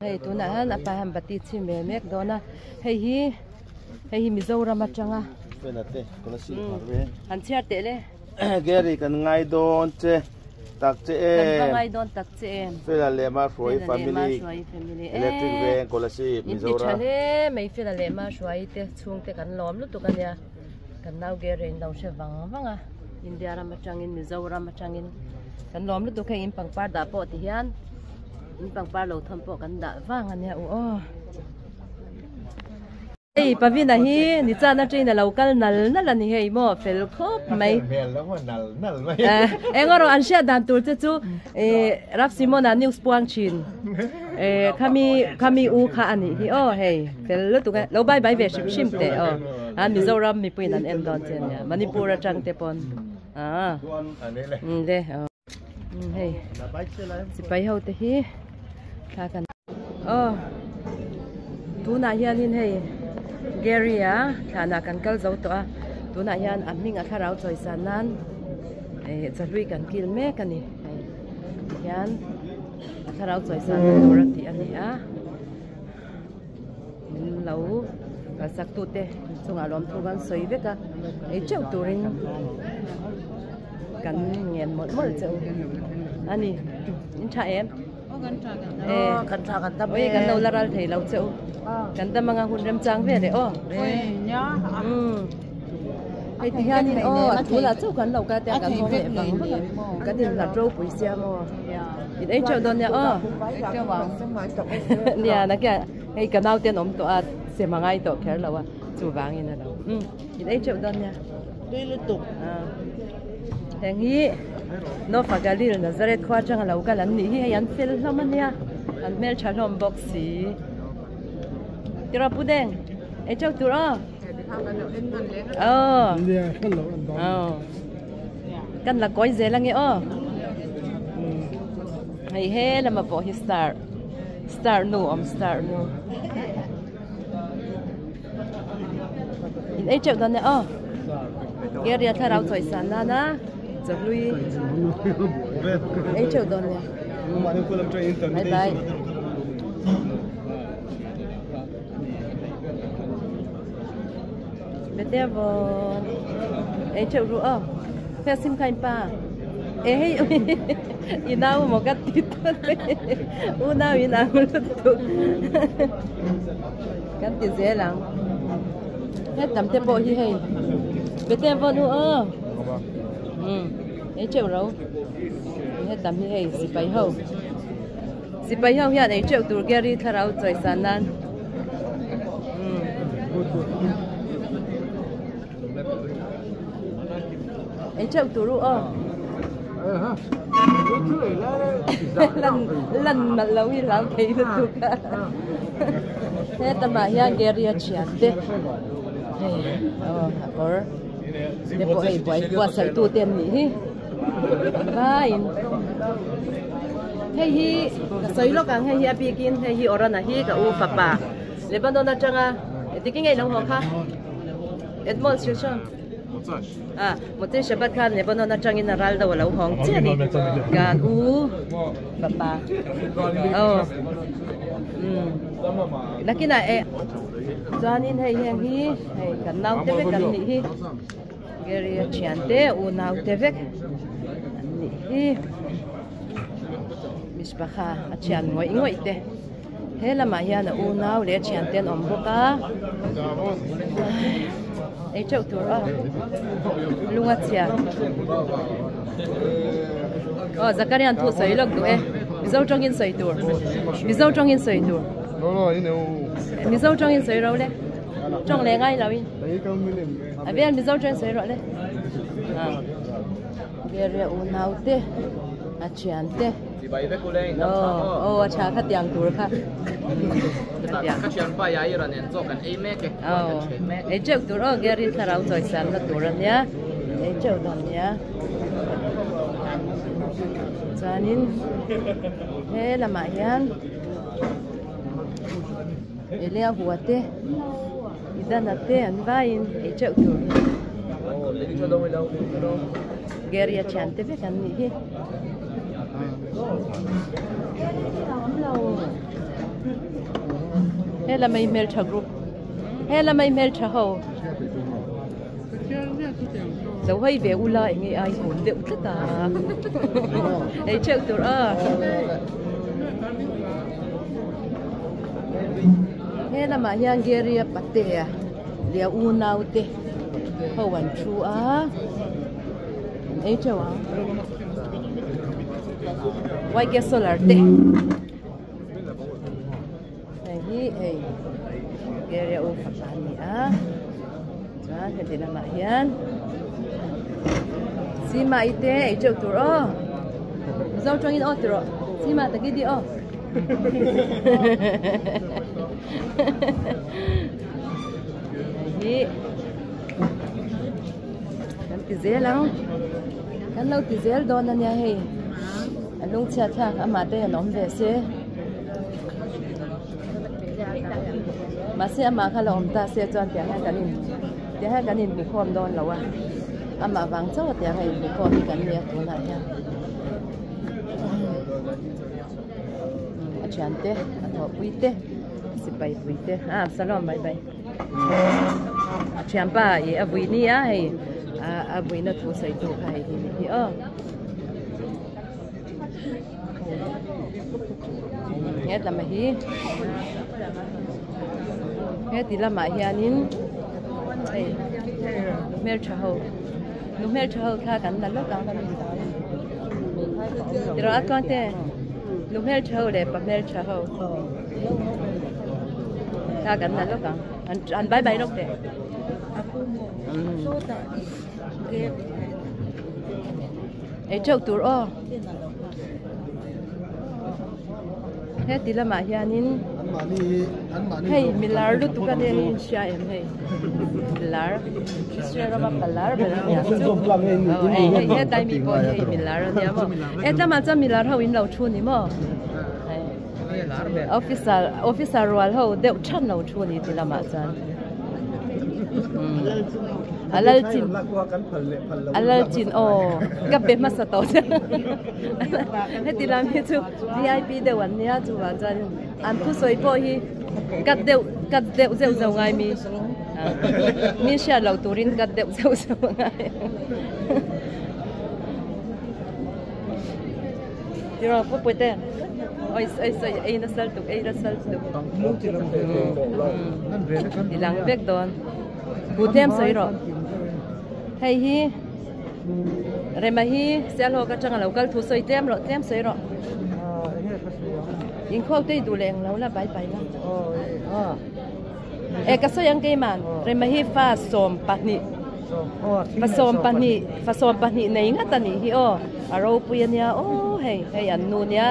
Hei tunah hian a pa hian bati chhim ve mek dawn a hei hi hei hi Mizoram atanga han chhiar teh le Gary kan ngai dawn che tak che em kan va ngai dawn tak che em Fela leh Mahruai family electric veng Kolasib Mizoram in ti tha hle mai Fela leh Mahruai te chhungte kan lawm lutuk ania. Kan nau Gary in lo hre vang vang a, India ram atangin Mizoram atangin kan lawm lutuk hei in pangpar dah pawh ti hian in pangpar lo thawn pawh kan dah vang ania u aw. Hei Pavina hi ni chan atangin a lo kal nal nal a ni hei maw fel khawp mai. Eng erawh an hriat dan tur che chu Rav Simona news puang thin khami khami u kha a nih hi aw hei fel lutuk e lo bye bye ve hrim hrim teh aw a Mizoram mipuiin an en dawn che ania Manipur atang te pawn a le aw hei sipai ho te hi thla kan Aw tunah hianin hei Gary a thlanah kan kal zo tawh a tunah hian a hming a thlarau chawi san nan eh chahlui kan kil mek a ni hei tihian a thlarau chawi san na tur a tih a ni a min lo kalsak tute chungah lawmthu kan sawi vek a ei teuh turin kan ngen mawlh mawlh che u a ni in tha em. Kan tha kan dam e. Kan lo la ral thei lo che u. Kan dam anga hun rem chang ve le aw. Hei ti hianin aw a thul ah chauh kan lo kal te a kan hawng leh vang vang a. Kan in hlat ropui sia maw. In ei teuh dawn nia aw. Nia nakin hei ka nau te an awm tawh a sem a ngai tawh kher lo a chuvangin a lo. In ei teuh dawn nia. Tui lutuk. Heng hi Nofa Galil Nazareth khua atanga lo kal an nih hi hei an fel hlawm a nia an hmeltha hlawm bawk si. Tiraw Pu Deng ei teuh tur aw. Aw. Aw. Kan la kawi zel ange aw. Hei he lama pawh hi star star nu awm star nu. In ei teuh dawn e aw. Area thlarau chawi san nana chahlui ei teuh dawn nia. Bye bye. Bete von ei teuh ru aw. Phe sim khain pa. E hei i nau maw ka ti tawh u nau in ang lutuk kan ti zel ang hetam te pawh hi hei bete vawn u aw um ei teuh ro hetam hi hei sipai ho sipai ho hian ei teuh tur Gary thlarau chawi san nan um Ei teuh tur u aw. Lan lan nalh lo hi hlau thei lutuk a. Heta mah hian Gary a thian te hei aw a kawr te pawh hei buai buatsaih tu te an nih hi vaiin hei hi ka sawi lawk ang hei hi a bikin hei hi Orana hi ka u fapa Lebanon atanga engtin nge i lo haw kha. Edmond Silchon Ah, Motzei Shabbat khan Lebanon atangin a ral deuh a lo hawng chiah a ni. Kan u fapa. Oh. Um. Nakinah eh chuanin hei heng hi hei kan naute vek an nih hi. Gary a thiante unaute vek an nih hi. Mishpacha a thian ngawih ngawih te. He lamah hian a unau leh a thiante an awm bawk a ei teuh tur a lung a chhia aw Zakarian thu sawi lawk duh e Mizo tawngin sawi tur Mizo tawngin sawi tur Mizo tawngin sawi ro le tawng leh ngai lo in a vel Mizo tawngin sawi rawh le Beria unau te a thiante. Aw a tha kha tiang tur kha. Ka thian pa ya i rawn en zawk kan ei mek e. Aw ei teuh tur aw Gary thlarau chawi san na tur a nia ei teuh dawn nia. Chuanin he lamah hian Elia hua te Idana te an vaiin ei teuh tur. Gary a thian te vek an nih hi. Hela mai hmeltha group hela mai hmeltha ho lo hawi ve ula enge ai hun deuh tlat a ei theuh tur a he lamah hian Gary a patea leh a unau te ho an thu a an ei theuh ang. YK solar te hei hi hei. Gary a u fapa a ni a chuan heti lamah hian Sima i te ei teuh tur aw Mizo tawngin aw ti rawh Sima taki di aw Hei hi kan ti zel ang kan lo ti zel dawn a nia hei a lungchhiat thlak amah te hian awm ve se. Mahse amah kha la awm ta se chuan tiang hian kan in tiang hian kan inhmukhawm dawn lo a amah vang chauh a tiang a inhmukhawm hi kan nia tunah hian a thian te a thawhpui te sipai pui te a Absalom bai bai a thianpa ih a vui nia hei a vuina thu sawi tu kha hei hi ni hi aw. He lam hi heti lamah hianin hei nu hmeltha ho nu hmeltha ho thla kan la lawk ang tiraw a tluang te nu hmeltha ho leh pa hmeltha ho thla kan la lawk ang an bye bye lawk teh. Ei teuh tur aw. Heti lamah hianin hei milar lutuk a nia hi in hria em hei milar Israel rama palar ber a nia chu hei hei hetlai mi pawh hi hei milar a nia maw hetlamah chuan milar ho in lo thu ni maw officer officer rual ho deuh than lo thu ni ti lamah chuan a lal chin a lal chin aw ka be hmasa tawh che heti lam hi chu vip deuh an nia chuvang chuan an thusawi pawh hi cut deuh cut deuh zeuh zeuh ngai mi mi hriat loh turin cut deuh zeuh zeuh ngai Tiraw pu puite oi oi sawi ei nasa lutuk ei nasa lutuk ti lang vek dawn bu tlem sawi rawh hei hi rema hi sialhawk atanga lo kal thu sawi tlem rawh tlem sawi rawh inkhawk te i duh leh englo la bai bai la E ka sawi ang keiman rema hi fa 12 fa 12 fa 12 nei ngat a nih hi aw a ropui a nia aw hei hei an nu nia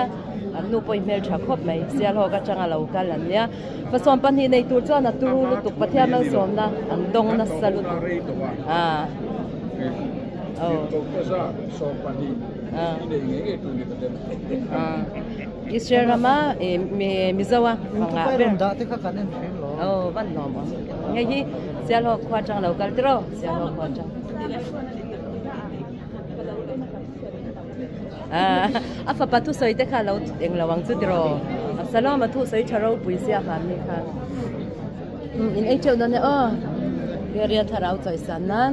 an nu pawh i hmeltha khawp mai sialhawk atanga lo kal an nia fa 12 nei tur chuan a turu lutuk Pathian malsawmna an dawng nasa lutuk a aw a. Israel rama Mizo a fanga ber aw van lawm awm hei hi Sialhawk khua atang lo kal tiraw Sialhawk khua atang a fapa thusawi te kha lo eng lo ang chu tiraw Absalom a thusawi tha ropui sia han ni kha in ei teuh dawn e aw Beria thlarau chawisan nan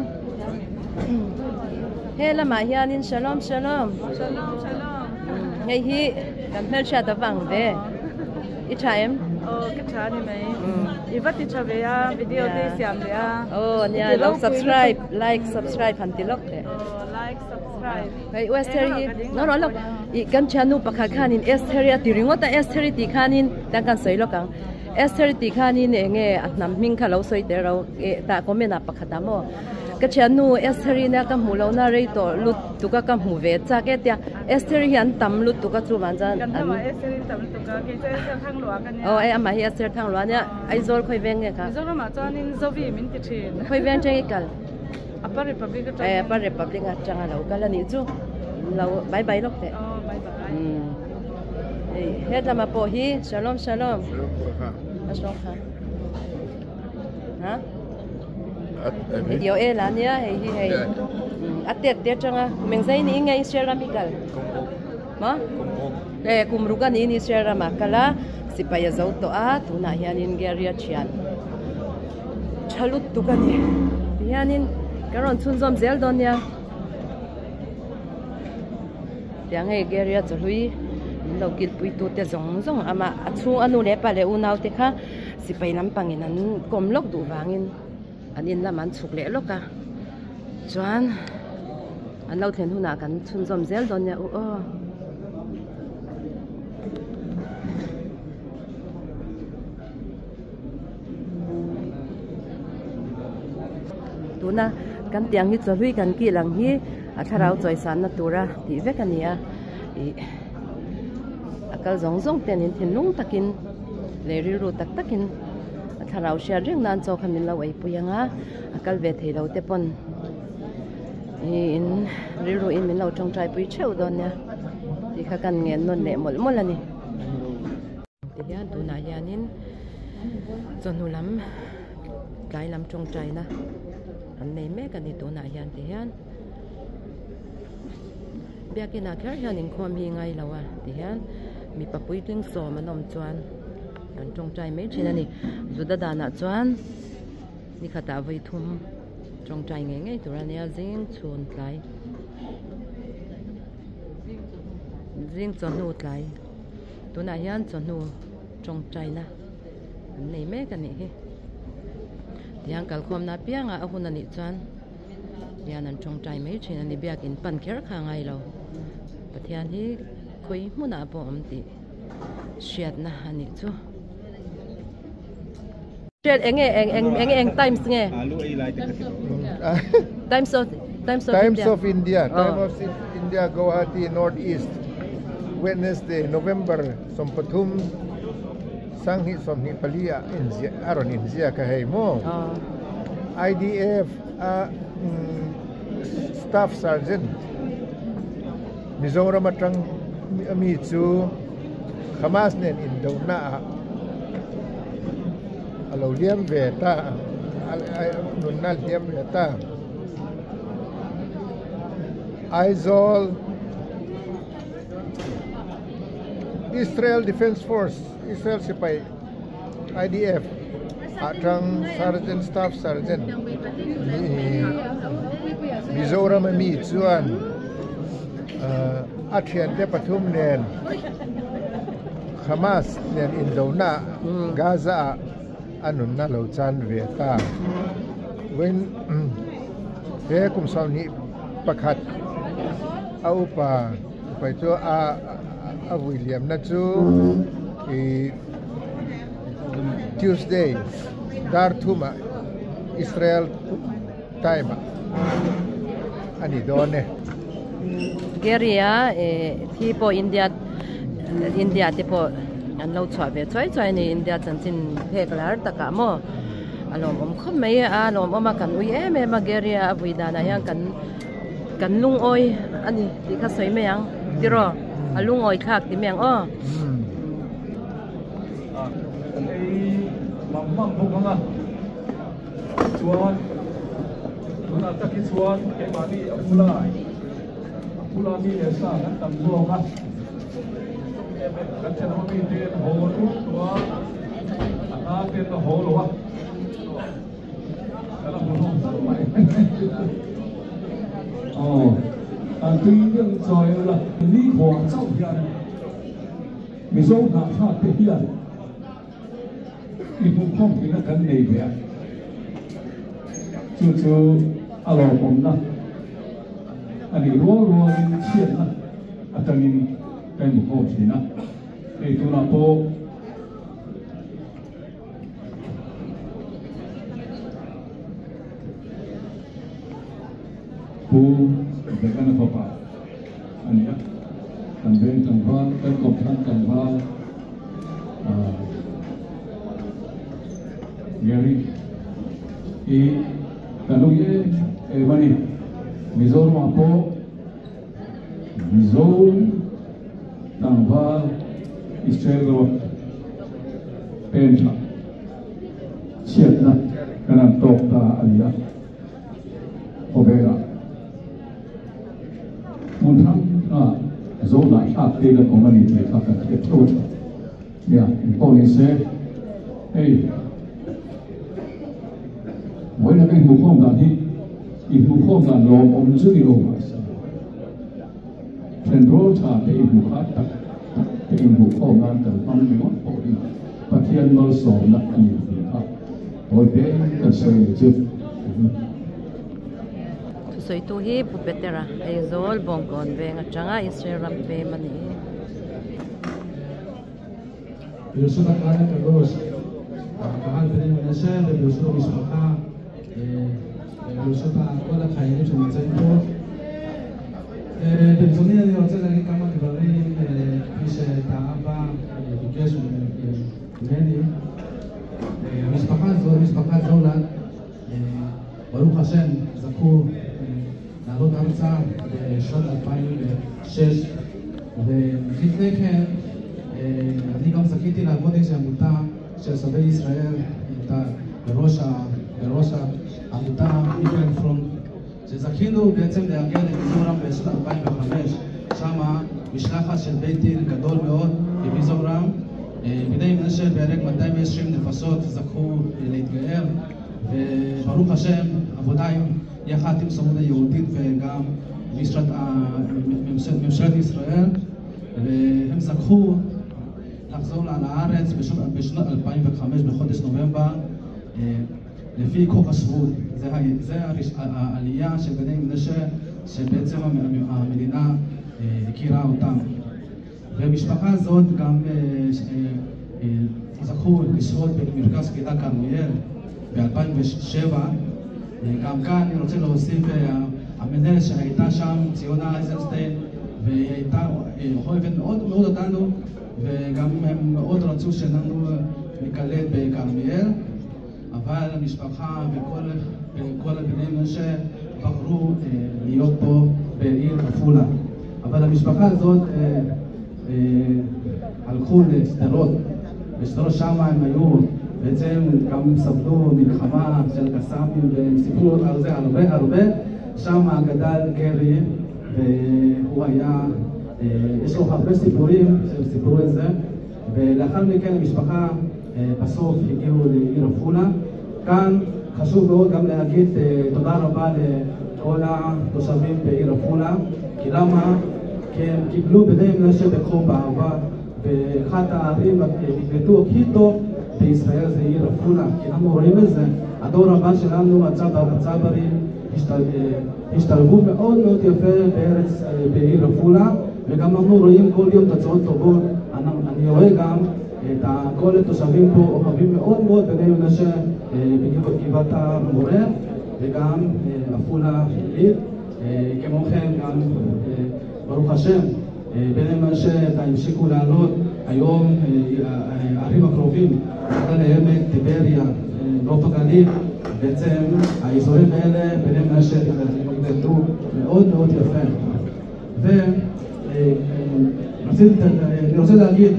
he lamah hianin shalom shalom shalom shalom hei hi kan hmelhriat avang ve i tha em aw ka tha ni mai i va ti tha ve a video te i siam leh a aw nia lo subscribe like subscribe han ti lawk teh aw like subscribe hei u Esther hi no rawh lawk i kan thiannu pakhat khanin Esther hi a ti ringawt a Esther hi tih khanin tan kan sawi lawk ang Esther tih khanin eng nge a hnam hming kha lo sawi tel ro eh tah comment ah pakhat ah maw ka thiannu Esther ina ka hmuh lohna rei tawh lutuk a ka hmu ve chak e tia Esther hi an tam lutuk a chuvang chuan kan hnamah Esther hi tam lutuk a kei chu Esther Thangluah ka nia aw e amah hi Esther Thangluah ania Aizawl khawi veng nge kha Mizoramah chuanin Zovi min ti thin khawi veng cheng i kal Upper Republic atang eh Upper Republic atanga lo kal a nih chu lo bye bye lawk teh aw bye bye Hei hetlama pawh hi shalom shalom a shalom kha ha video e la nia hei hi hei a tet te atanga meng zai ni nge Israel ram hi kal ma e kum ruk ani in Israel rama kala sipai a zo tawh a tunah hianin Gary a thian tha lutuk ani tihianin ka rawn chhunzawm zel dawn nia. Tiang hei Gary a chawhlui min lo kilpui tu te zawng zawng amah a chhung a nu leh pa leh unau te kha sipai lampangin an kawm lawk duh vangin an in lamah an chhuk leh lawk a chuan an lo thlen hunah kan chhunzawm zel dawn nia u aw. Tuna kan tiang hi chawhlui kan kil ang hi a thlarau chawisanna tura tih vek a ni a, ih a kal zawng zawng te an inthinlung takin leh rilru tak takin a thlarau hriat reng nan chaw kha min lo eipui ang a, a kal ve thei lo te pawn ih in rilru in min lo tawngtai pui theuh dawn nia tih kha kan ngen nawn leh mawlh mawlh a ni. Tihian tunah hianin chawhnu lam tlai lam tawngtaina an nei mek a ni tunah hian ti hian biakin ah kher hian inkhawm hi ngai lo a ti hian mipa puitling sawm an awm chuan an tawngtai mai thin a ni juda danah chuan ni khatah vawi thum tawngtai ngei ngei tur a nia zing chhun tlai zing chawhnu tlai. Tunah hian chawhnu tawngtaina an nei mek a nih hi. Tiang kalkhawmna apiangah a hun a nih chuan hian an tawngtai mai thin a ni. Biakin pan kher kha a ngai lo. Pathian hi khawi hmunah pawh a awm tih hriatna a nih chu. Hriat enge eng eng eng eng times nge? Times of Times of Times India. of India, Time of India, Guwahati, North East, Wednesday, November 13, 2024 ah inziah a rawn inziak a hei maw? IDF a Staff Sergeant Mizoram atang mi chu Hamas nen indohna ah a lo hliam ve ta a nunna a hliam ve ta. Aizawl Israel Defence Force Israel sipai IDF ah tang Sergeant Staff Sergeant Mizoram a mi chuan a thiante pathum nen Hamas nen indona Gaza ah a nunna lo chan ve ta. Vawiin he kum 21 a upa upai chu a a vui liamna chu ih Tuesday dar thumah Israel time ah a ni dawn e. Gary a thi pawh India India te pawh an lo chhuah ve chuai chuai a ni India chanchin phek lar takah maw a lawmawm khawp mai a lawmawm a kan ui em em a Gary a a vui danah hian kan kan lungawi a ni tih kha sawi mai ang tiraw a lungawi thlak ti mai ang aw. Chuan tunah tak hi chuan keimahni a bula a bula mi leh sa kan tam zawk a, kan thenawm mi te an haw lut tawh a, a hna te an la haw lo a, ka la hmu hlawm tak mai. Aw, an tui deuh chawi ula. Ni khawah chauh hian Mizo hnahthak te hian I hmuhkhawm theihna kan nei ve a, chu chu a lawmawmna a nih rual rualin chhiatna atangin kan inhmuhkhawm thin a, hei tunah pawh Pu Vekana fapa a ni a, kan veng tlangval, kan kawmthlang tlangval Gary hi kan ui em em a ni. Mizoramah pawh Mizo tlangval Israel rama pen tha chhiatna kan han tawk ta a ni a. Khawvelah hmun hrang hrangah zohnah thlak te kan awm a ni tih kha kan hriat theuh a tha. Nia, engpawh ni se, hei vawiin a ka inhmuhkhawm dan hi inhmuhkhawm dan lawmawm chu ni lo mahse thenrawl tha te inhmuhkhat tak tak te inhmuhkhawm nan kan hmang ringawt pawh hi Pathian malsawmna a ni tih kha tawi hle kan sawi ang chu. Thusawitu hi Pu Petera Aizawl Bawngkawn veng atanga Israel ram pem a ni. ברשות הקהל הקדוש, הקהל בני מנשה וברשות המשפחה ברשות כל החיילים שנמצאים פה. ברצוני אני רוצה להגיד כמה דברים כפי שאת האבא ביקש ממני. המשפחה הזאת, משפחת זולת, ברוך השם, זכו לעלות ארצה בשנת 2006, ולפני כן אני גם זכיתי לעבוד איזו עמותה של שבי ישראל, בראש העמותה People Front, שזכינו בעצם להגיע למיזורם בשנת 2005, שמה משלחת של בית דין גדול מאוד במיזורם, בני מנשה בערך 220 נפשות זכו להתגייר, וברוך השם עבודה יחד עם סוכנות היהודית וגם ממשלת ישראל, והם זכו לחזור לארץ בשנת 2005 בחודש נובמבר לפי חוק השבות. זה העלייה של בני מנשה שבעצם המדינה הכירה אותם. והמשפחה הזאת גם זכו לשהות במרכז קליטה כרמיאל ב-2007. גם כאן אני רוצה להוסיף, המנהלת שהייתה שם, ציונה אייזנשטיין, והיא הייתה אוהבת מאוד מאוד אותנו, וגם הם מאוד רצו שאנחנו ניקלט בכרמיאל, אבל המשפחה וכל הבני מנשה בחרו להיות פה בעיר עפולה. אבל המשפחה הזאת הלכו לשדרות, בשדרות שם הם היו, בעצם גם סבלו מלחמה של קסאמים, והם סיפרו על זה הרבה הרבה. שם גדל גרי, והוא היה, יש לו הרבה סיפורים שהם סיפרו את זה, ולאחר מכן המשפחה בסוף הגיעו לעיר עפולה. כאן חשוב מאוד גם להגיד תודה רבה לכל התושבים בעיר עפולה, כי למה? כי הם קיבלו בני מנשה בחום באהבה, ואחת הערים נקלטו הכי טוב בישראל זה עיר עפולה, כי אנחנו רואים את זה, הדור הבא שלנו, הצברים, השתלבו מאוד מאוד יפה בארץ, בעיר עפולה, וגם אנחנו רואים כל יום תוצאות טובות. אני רואה גם את כל התושבים פה אוהבים מאוד מאוד בני מנשה בגבעת המורה, וגם עפולה עילית. כמו כן גם ברוך השם בני מנשה המשיכו לעלות היום הערים הקרובים, מגדל העמק, טבריה, נוף הגליל, בעצם האזורים האלה בני מנשה נקלטו מאוד מאוד יפה. ואני רוצה להגיד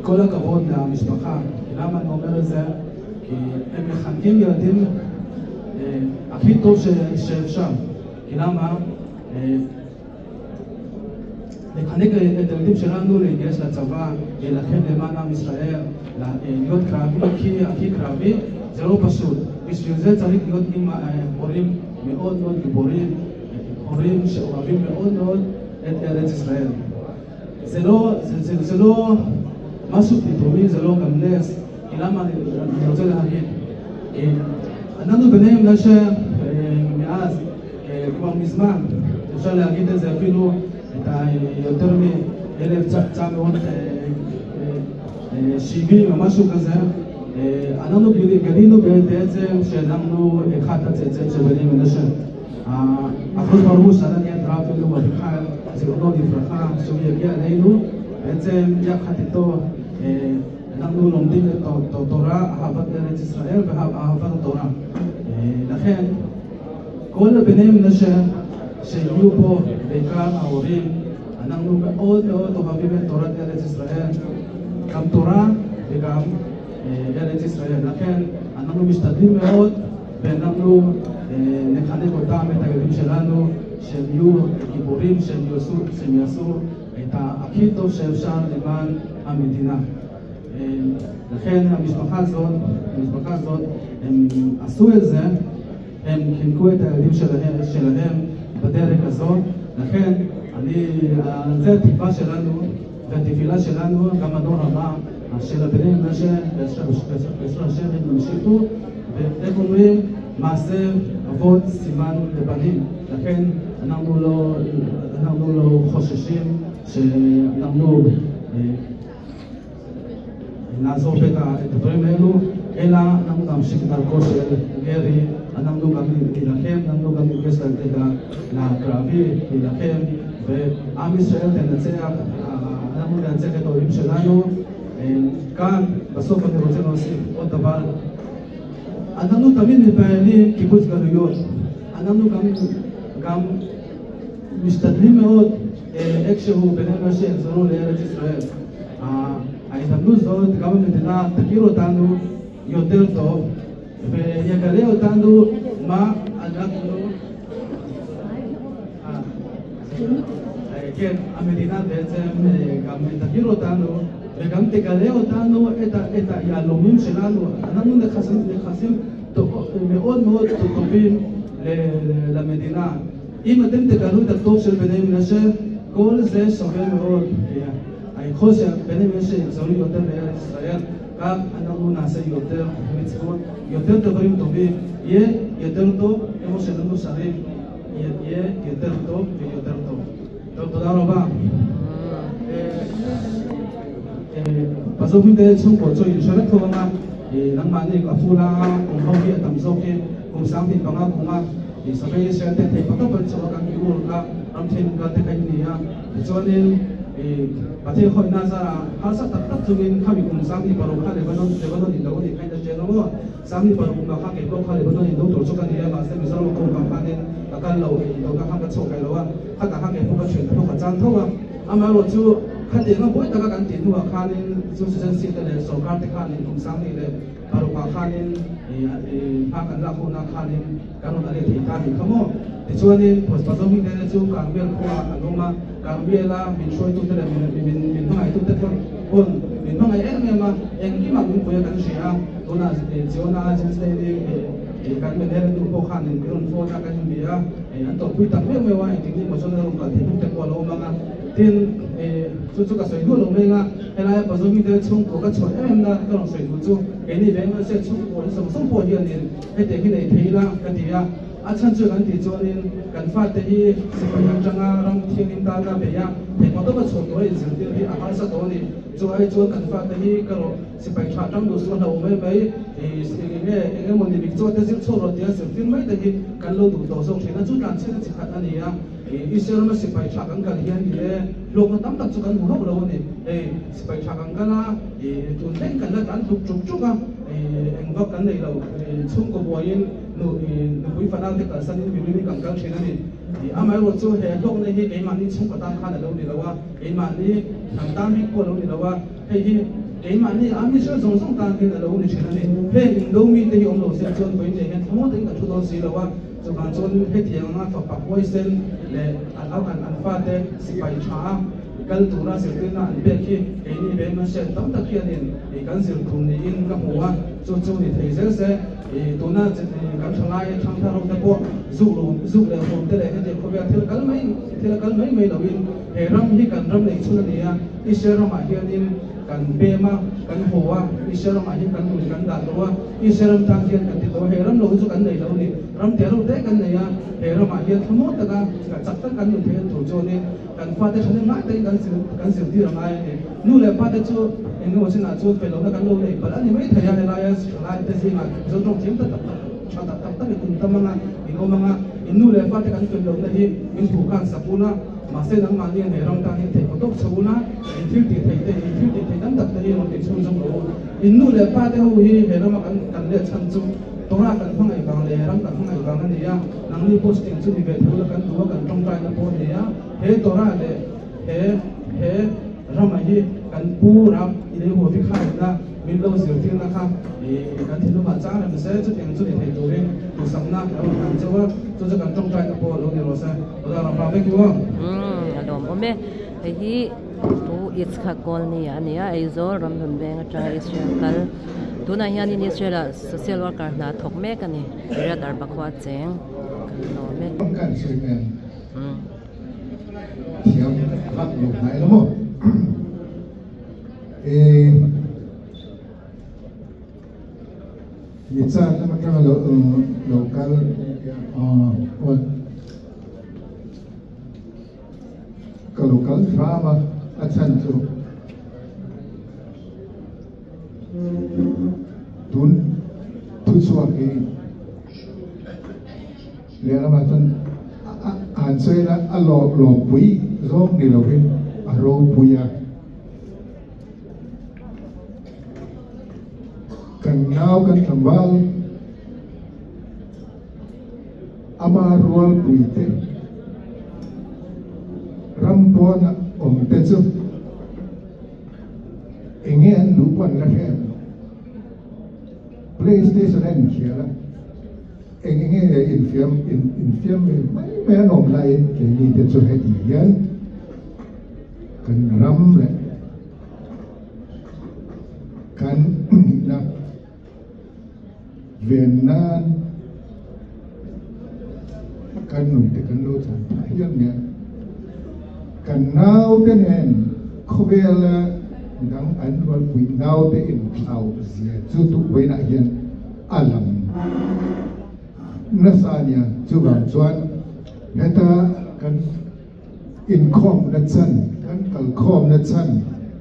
כל הכבוד למשפחה. למה אני אומר את זה? כי הם מחנכים ילדים הכי טוב שאפשר. כי למה? לחנך את הילדים שלנו להתגייס לצבא, להילחם למען עם ישראל, להיות קרבי, הכי קרבי, זה לא פשוט. בשביל זה צריך להיות עם הורים מאוד מאוד גיבורים, הורים שאוהבים מאוד מאוד את ארץ ישראל. זה לא משהו פתאומי, זה לא גם נס. כי למה אני רוצה להגיד? אנחנו בני מנשה מאז, כבר מזמן, אפשר להגיד את זה אפילו את יותר מ-1970 או משהו כזה, אנחנו גלינו בעצם שאנחנו אחד הצאצאים של בני מנשה. הקדוש ברוך הוא שלח את רבנו אביחיל, זיכרונו לברכה, שהוא יגיע אלינו, בעצם יחד איתו אנחנו לומדים את התורה, אהבת ארץ ישראל ואהבת התורה. לכן כל בני מנשה שיהיו פה, בעיקר ההורים, אנחנו מאוד מאוד אוהבים את תורת ארץ ישראל, גם תורה וגם ארץ ישראל. לכן אנחנו משתדלים מאוד ואנחנו נחנך אותם, את הילדים שלנו, שהם יהיו גיבורים, שהם יעשו את הכי טוב שאפשר למען המדינה. לכן המשפחה הזאת, הם עשו את זה, הם חינכו את הילדים שלהם בדרך הזאת. לכן, זה התקווה שלנו והתפילה שלנו, גם הדור הבא של הבני מנשה, בעזרת השם הם ימשיכו, ואיך אומרים? מעשה אבות סימן לבנים. לכן אנחנו לא חוששים שאנחנו נעזוב את הדברים האלו, אלא אנחנו נמשיך דרכו של גרי, אנחנו גם נילחם, אנחנו גם נתגייס לקרבי, נילחם, ועם ישראל תנצח, אנחנו ננצח את האויבים שלנו. כאן, בסוף אני רוצה להוסיף עוד דבר. אנחנו תמיד מתפללים קיבוץ גלויות. אנחנו גם משתדלים מאוד איכשהו בני מנשה יחזרו לארץ ישראל. ההזדמנות זאת, גם המדינה תכיר אותנו יותר טוב ויגלה אותנו מה אנחנו... כן, המדינה בעצם גם תכיר אותנו וגם תגלה אותנו את היהלומים שלנו. אנחנו נכסים מאוד מאוד טובים למדינה. אם אתם תגלו את הטוב של בני מנשה, כל זה שווה מאוד. ככל שבני מנשה יחזרו יותר לארץ ישראל, כך אנחנו נעשה יותר מצוות, יותר דברים טובים, יהיה יותר טוב, כמו שאנחנו שרים, יהיה יותר טוב ויותר טוב. טוב, תודה רבה. בסוף אם chhungkaw chu in hre vek tho anga nangmahni a fula kum ho hi a tam zawk hi kum 25 kuma survey Israel te thei pakhat an chhuak a kan ur kha ram then kal te kha in ni a tichuanin Pathian khawihna zarah harsa tak tak chungin khami kum 26 kha Lebanon Lebanon in lo a nih kha in a chen a maw 26 kumah kha kei pawh kha Lebanon in lo tur chu ka ni a mahse Mizoram a kawng vang khanin ka kal lo indona kha ka chhuak kai lo a khatah kha kei pawh ka thiante pawh ka chan tho a amaherawh chu Khatiang a buai taka kan tih hnuah khanin chu agency te leh sorkar te khanin kum 36 ah khanin hma kan lak hunah khanin kan rawn a let thei ta nih kha maw. Tichuanin Pastor Hmingte chu Karmiel khuaah an awm a, Karmiela min hruaitute leh min hmangaitute pawn min hmangaih em em a, engkimah min pui a kan hria a, tunah Ziona agency te kan manager nu pawh khanin min rawn phone a kan inbia a, an tawrhpui tak meuh meuh a, engtik ni maw chuan a rawn kal thei bawk te pawh a lo awm ang a. Tin, chu chu ka sawi duah lo mai anga, helaia Pazo mite chhungkaw ka chhuah em em na ka rawn sawi duh chu, keini veng nasa chhungkaw hi sawm sawm pawh hianin hetiang hi nei thei ila ka ti a. A chhan chu kan tih chuanin kan fate hi sipai atanga ram thianghlim tana bei a, theihpawh tawpa chhuah tur a inzirtir hi a harsa tawh a ni. Chu ai chuan kan fate hi ka rawh sipai tha tang duh suh a hlauh mai mai, eng nge eng emaw ni bik chaw te zir chhuak rawh tia zirtir mai te hi kan lo duh tawh zawk thin a, chu tlanchhiatna chi khat a ni a. Israel rama sipai tha kan kal hian ni e, hlawkna tam tak chu kan hmu hauh lo a ni. Hei, sipai tha kan kal a, tun thleng kan la tlan tluk ṭuk ṭuk a, eng vak kan nei lo. Chhungkaw buaiin nupui fanau te kalsanin miruiin kan kal ṭhin a ni. Amaherawh chu he hlawkna hi keimahni chhungkaw tan khan a lo ni lo a, keimahni hnam tan bik pawh a lo ni lo a, hei hi keimahni a Israel zawng zawng tan hian a lo ni ṭhin a ni. Heng indo mite hi awm lo se chuan vawiin hian thlamuan takin kan ṭhu dawn si lo a. Chuvang chuan hetiang anga fapa huaisen leh an fate sipai tha a kal tura zirtirna an pek hi keini veng an hriat tam tak hianin kan zir tur niin ka hmu a, chu chu ni thei zel se tuna kan thalai thangthar ho te pawh zuk zuk leh huam te leh hetiang khawvel thil kal mai thil a kal mai mai loin he ram hi kan ram neih chhun a ni a, Israel ramah hianin Kan pem a, kan haw a, Israel ramah hian kan nun kan dah lo a, Israel ram tan hian kan ti lo a, he ram lo hi chu kan nei lo a ni, ram te ro te kan nei a, he ramah hian thlamuang taka chak tak kan nun theih a tur chuanin kan fate thahnem ngai takin kan zir kan zirtir a ngai a ni. Nu leh pa te chu eng emaw chinah chuan fel lohna kan lo nei palh a ni mai thei a, helaia thalai te zingah Mizo tawng thiam tak tak tha tak tak takin in tam anga, in awm anga, in nu leh pa te kan fel lohna hi min hmuh khan sak ula, Mahse nangmahni an he ram tan hian theih tawp chho ula, in thil tih theih te, in thil tih theih tam tak te hi rawn ti chhun zawk lo u. In nu leh pa te ho hi he rama kan kan let chhan chu Torah kan hmangaih vang leh he ram kan hmangaih vang a ni a, nangni pawh chutiang chu ni ve thei ula kan duh a, kan tawngtaina pawh a ni a, he Torah leh he he rama hi kan pu ram i lei huavi khaina min lo zirtirna kha kan thinlungah chang reng se, chutiang chu ni thei turin duhsakna a rawn hlan chauh a, chu chu kan tawngtaina pawh lo ni rawh se. Umm a lawm awm e hei hi pu Itzhak Colony a ni a Aizawl Ramhlun veng atanga Israel kal tunah hianin Israel ah social worker hna thawk mek a ni Riyadh Arba khua cheng kan lawm e. Kan sawi nen thiam vak lo hnai lo maw e Mi chan lam atanga lo lo kal ka lo kal hram a, a chhan chu tun. Lehlamah chuan an sawi la a lawmpui zawng ni lovin a ropui a. Kan nau kan tlangval ama rualpui te ram pawna awm te chu enge an duh pawh an la hre em lo. Playstation a inkhel a. Eng enge infiam infiam ve mai mai an awm laiin keini te chu heti hian kan ram leh kan nihna ven nan kan nun te kan lo chan phah hial nia. Kan naute nen khawvela midang an rualpui naute inthlau zia chu tukvainah hian a lang nasa a nia. Chuvang chuan heta kan inkhawmna chan, kan kalkhawmna chan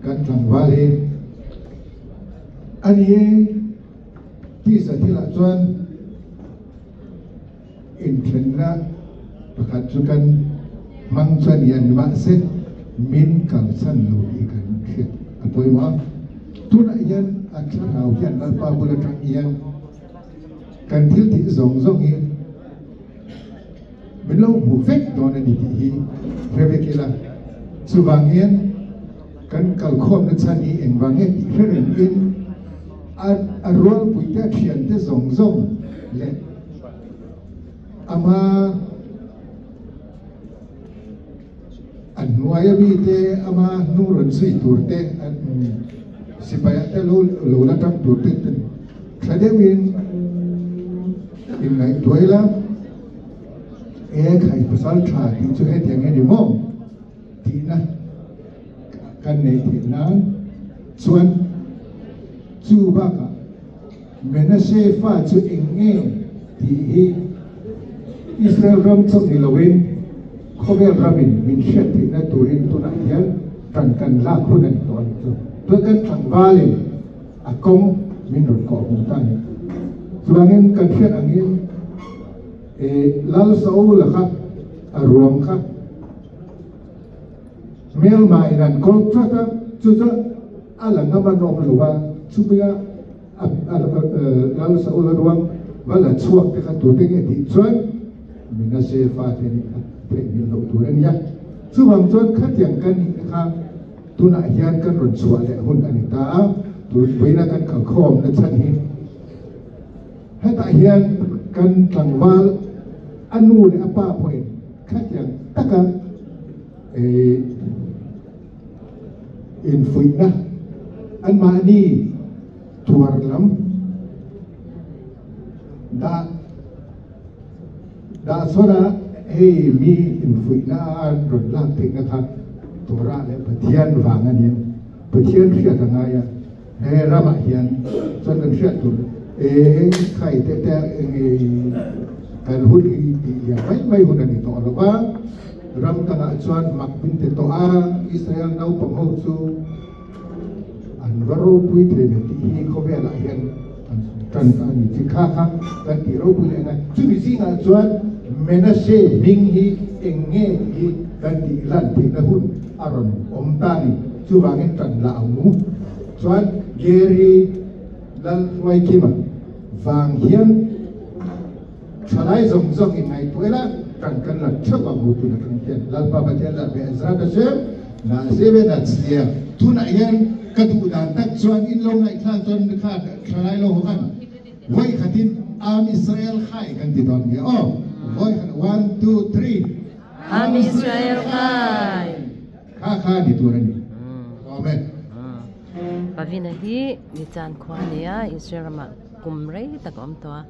kan tlangval hi a ni e. Tisa thilah chuan inthenna pakhat chu kan hmang chu a ni a, nimahse min kalsan lo tih kan hriat a pawimawh a. Tunah hian a thlarau hian Lalpa bul atang hian kan thil tih zawng zawng hi min lo hmu vek dawn a ni tih hi hre vek ila. Chuvangin kan kalkhawmna chhan hi engvang nge tih hre reng in a rualpuite a thiante zawng zawng leh ama A hnuaia mite ama hnung rawn zui tur te, sipai ah te lo lo la tang tur te tha deuhin inngaihtuah ila, e khai pasal tha tih chu hetiang hi a ni maw tihna kan neih theih nan chuan chu bakah Menashe fa chu eng nge tih hi Israel ram chauh ni loin khawvel ramin min hriat theihna turin tunah hian tan kan lak hun a ni tawh a ni chu. Tun kan tlangvalin a kawng min rawn kawh hmu ta a ni. Chuvangin kan hriat angin Lal Saula kha a ruang kha hmelma in an kawl tlat a, chu chu a la ngam a nawm lo a, chumia Lal Saula ruang va la chhuak te kha tute nge tih chuan Menashe fate nih kha theihnghilh loh tur a nia. Chuvang chuan khatiang kan nih te kha tunah hian kan rawn chhuah leh hun a ni ta a, tun vawiina kan kalkhawmna chhan hi hetah hian kan tlangval a nu leh a pa pawhin khatiang taka infuihna anmahni tuar lam dah dah sawn a hei mi infuihna a rawn lak theihna kha Torah leh Pathian vang a nia Pathian hriat a ngai a he ramah hian chuan kan hriat tur e khai te te kan hun hi tih lian mai mai hun a ni tawh lo va ram dangah chuan mak min ti tawh a Israel naupang ho chu An va ropui thei ve tih hi khawvelah hian an tan ta a ni. Chi kha kha kan tih ropui leh ngai. Chumi zingah chuan Menashe hming hi eng nge tih hi kan tih lan theihna hun a rawn awm ta a ni. Chuvangin tan lah ang u. Chuan Gary Lalhruaikima vang hian thalai zawng zawng in ngaihtuah ila tan kan la theuh ang u tun atang hian Lalpa Pathian lah Be'ezrat Hashem Nahse ve Natzliah tunah hian ka duh dan tak chuan in lo ngaihthlak chuan kha thalai lo ho khan vawi khatin Am Israel Chai kan ti dawn nia aw vawi khat one two three Am Israel Chai Kha kha ni tur a ni awm e. Pavina hi Nichan khua a ni a, Israel ramah kum rei tak a awm tawh a,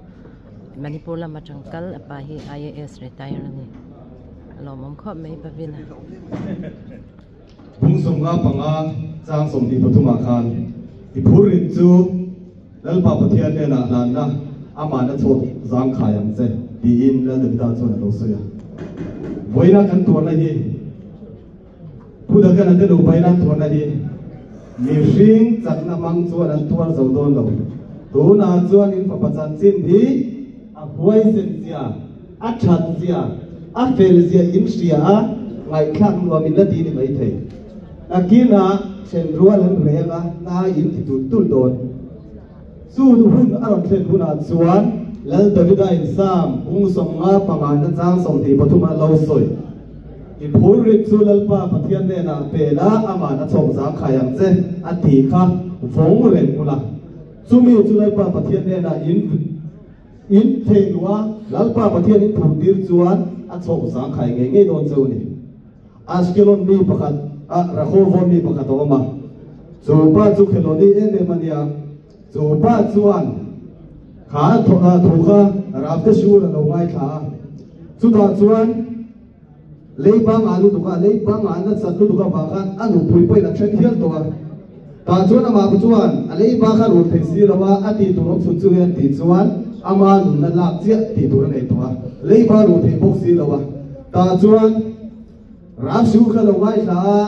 Manipur lam atang kal a pa hi IAS retire a ni. A lawmawm khawp mai Pavina. Phung 55 chang 23 ah khan i phurrit chu Lalpa Pathian hnenah hlanna amahna chhuak zangkhai ang che tiin Lal Davida chuan a lo sawi a. Vawiina kan tuarna hi Pu Dagana te nupa in an tuarna hi mihring chakna hmang chuan an tuar zo dawn lo. Tunah chuan in fapa chanchin hi a huaisen zia, a that zia, a fel zia in hria a, ngaihthlak nuam in la ti ni maithei. Nakinah then rual an reng a, nai in ti tul tul dawn. Chu hun a rawn thlen hunah chuan Lal Davida in Psalm bung 55 na chang 23 a lo sawi. I phur rit chu Lalpa Pathian hnenah pe la, ama'n a chhawk zangkhai ang che, a ti kha vawng reng ula. Chumi chu Lalpa Pathian hnenah in in thei luh a, Lalpa Pathian in phur tir chuan a chhawk zangkhai ngei ngei dawn cheu a ni. Ashkelon mi pakhat a Rehovon mi pakhat a awm a, chu pa chu Kheloni em em a nia. Chu pa chuan kha thu kha Ravte Shur a lo ngaithla a, chutah chuan leiba ngah lutuk a, leiba ngah nasat lutuk avang khan a nupui pawhin a then hial tawh a. Tah chuan amah chuan a leiba kha rul thei si lo a, a tih tur awm chhun chu hian tih chuan ama nunna lak chiah tih tur a nei tawh a, leiba rul thei bawk si lo a. Tah chuan Rav Shur kha lo ngaithla a,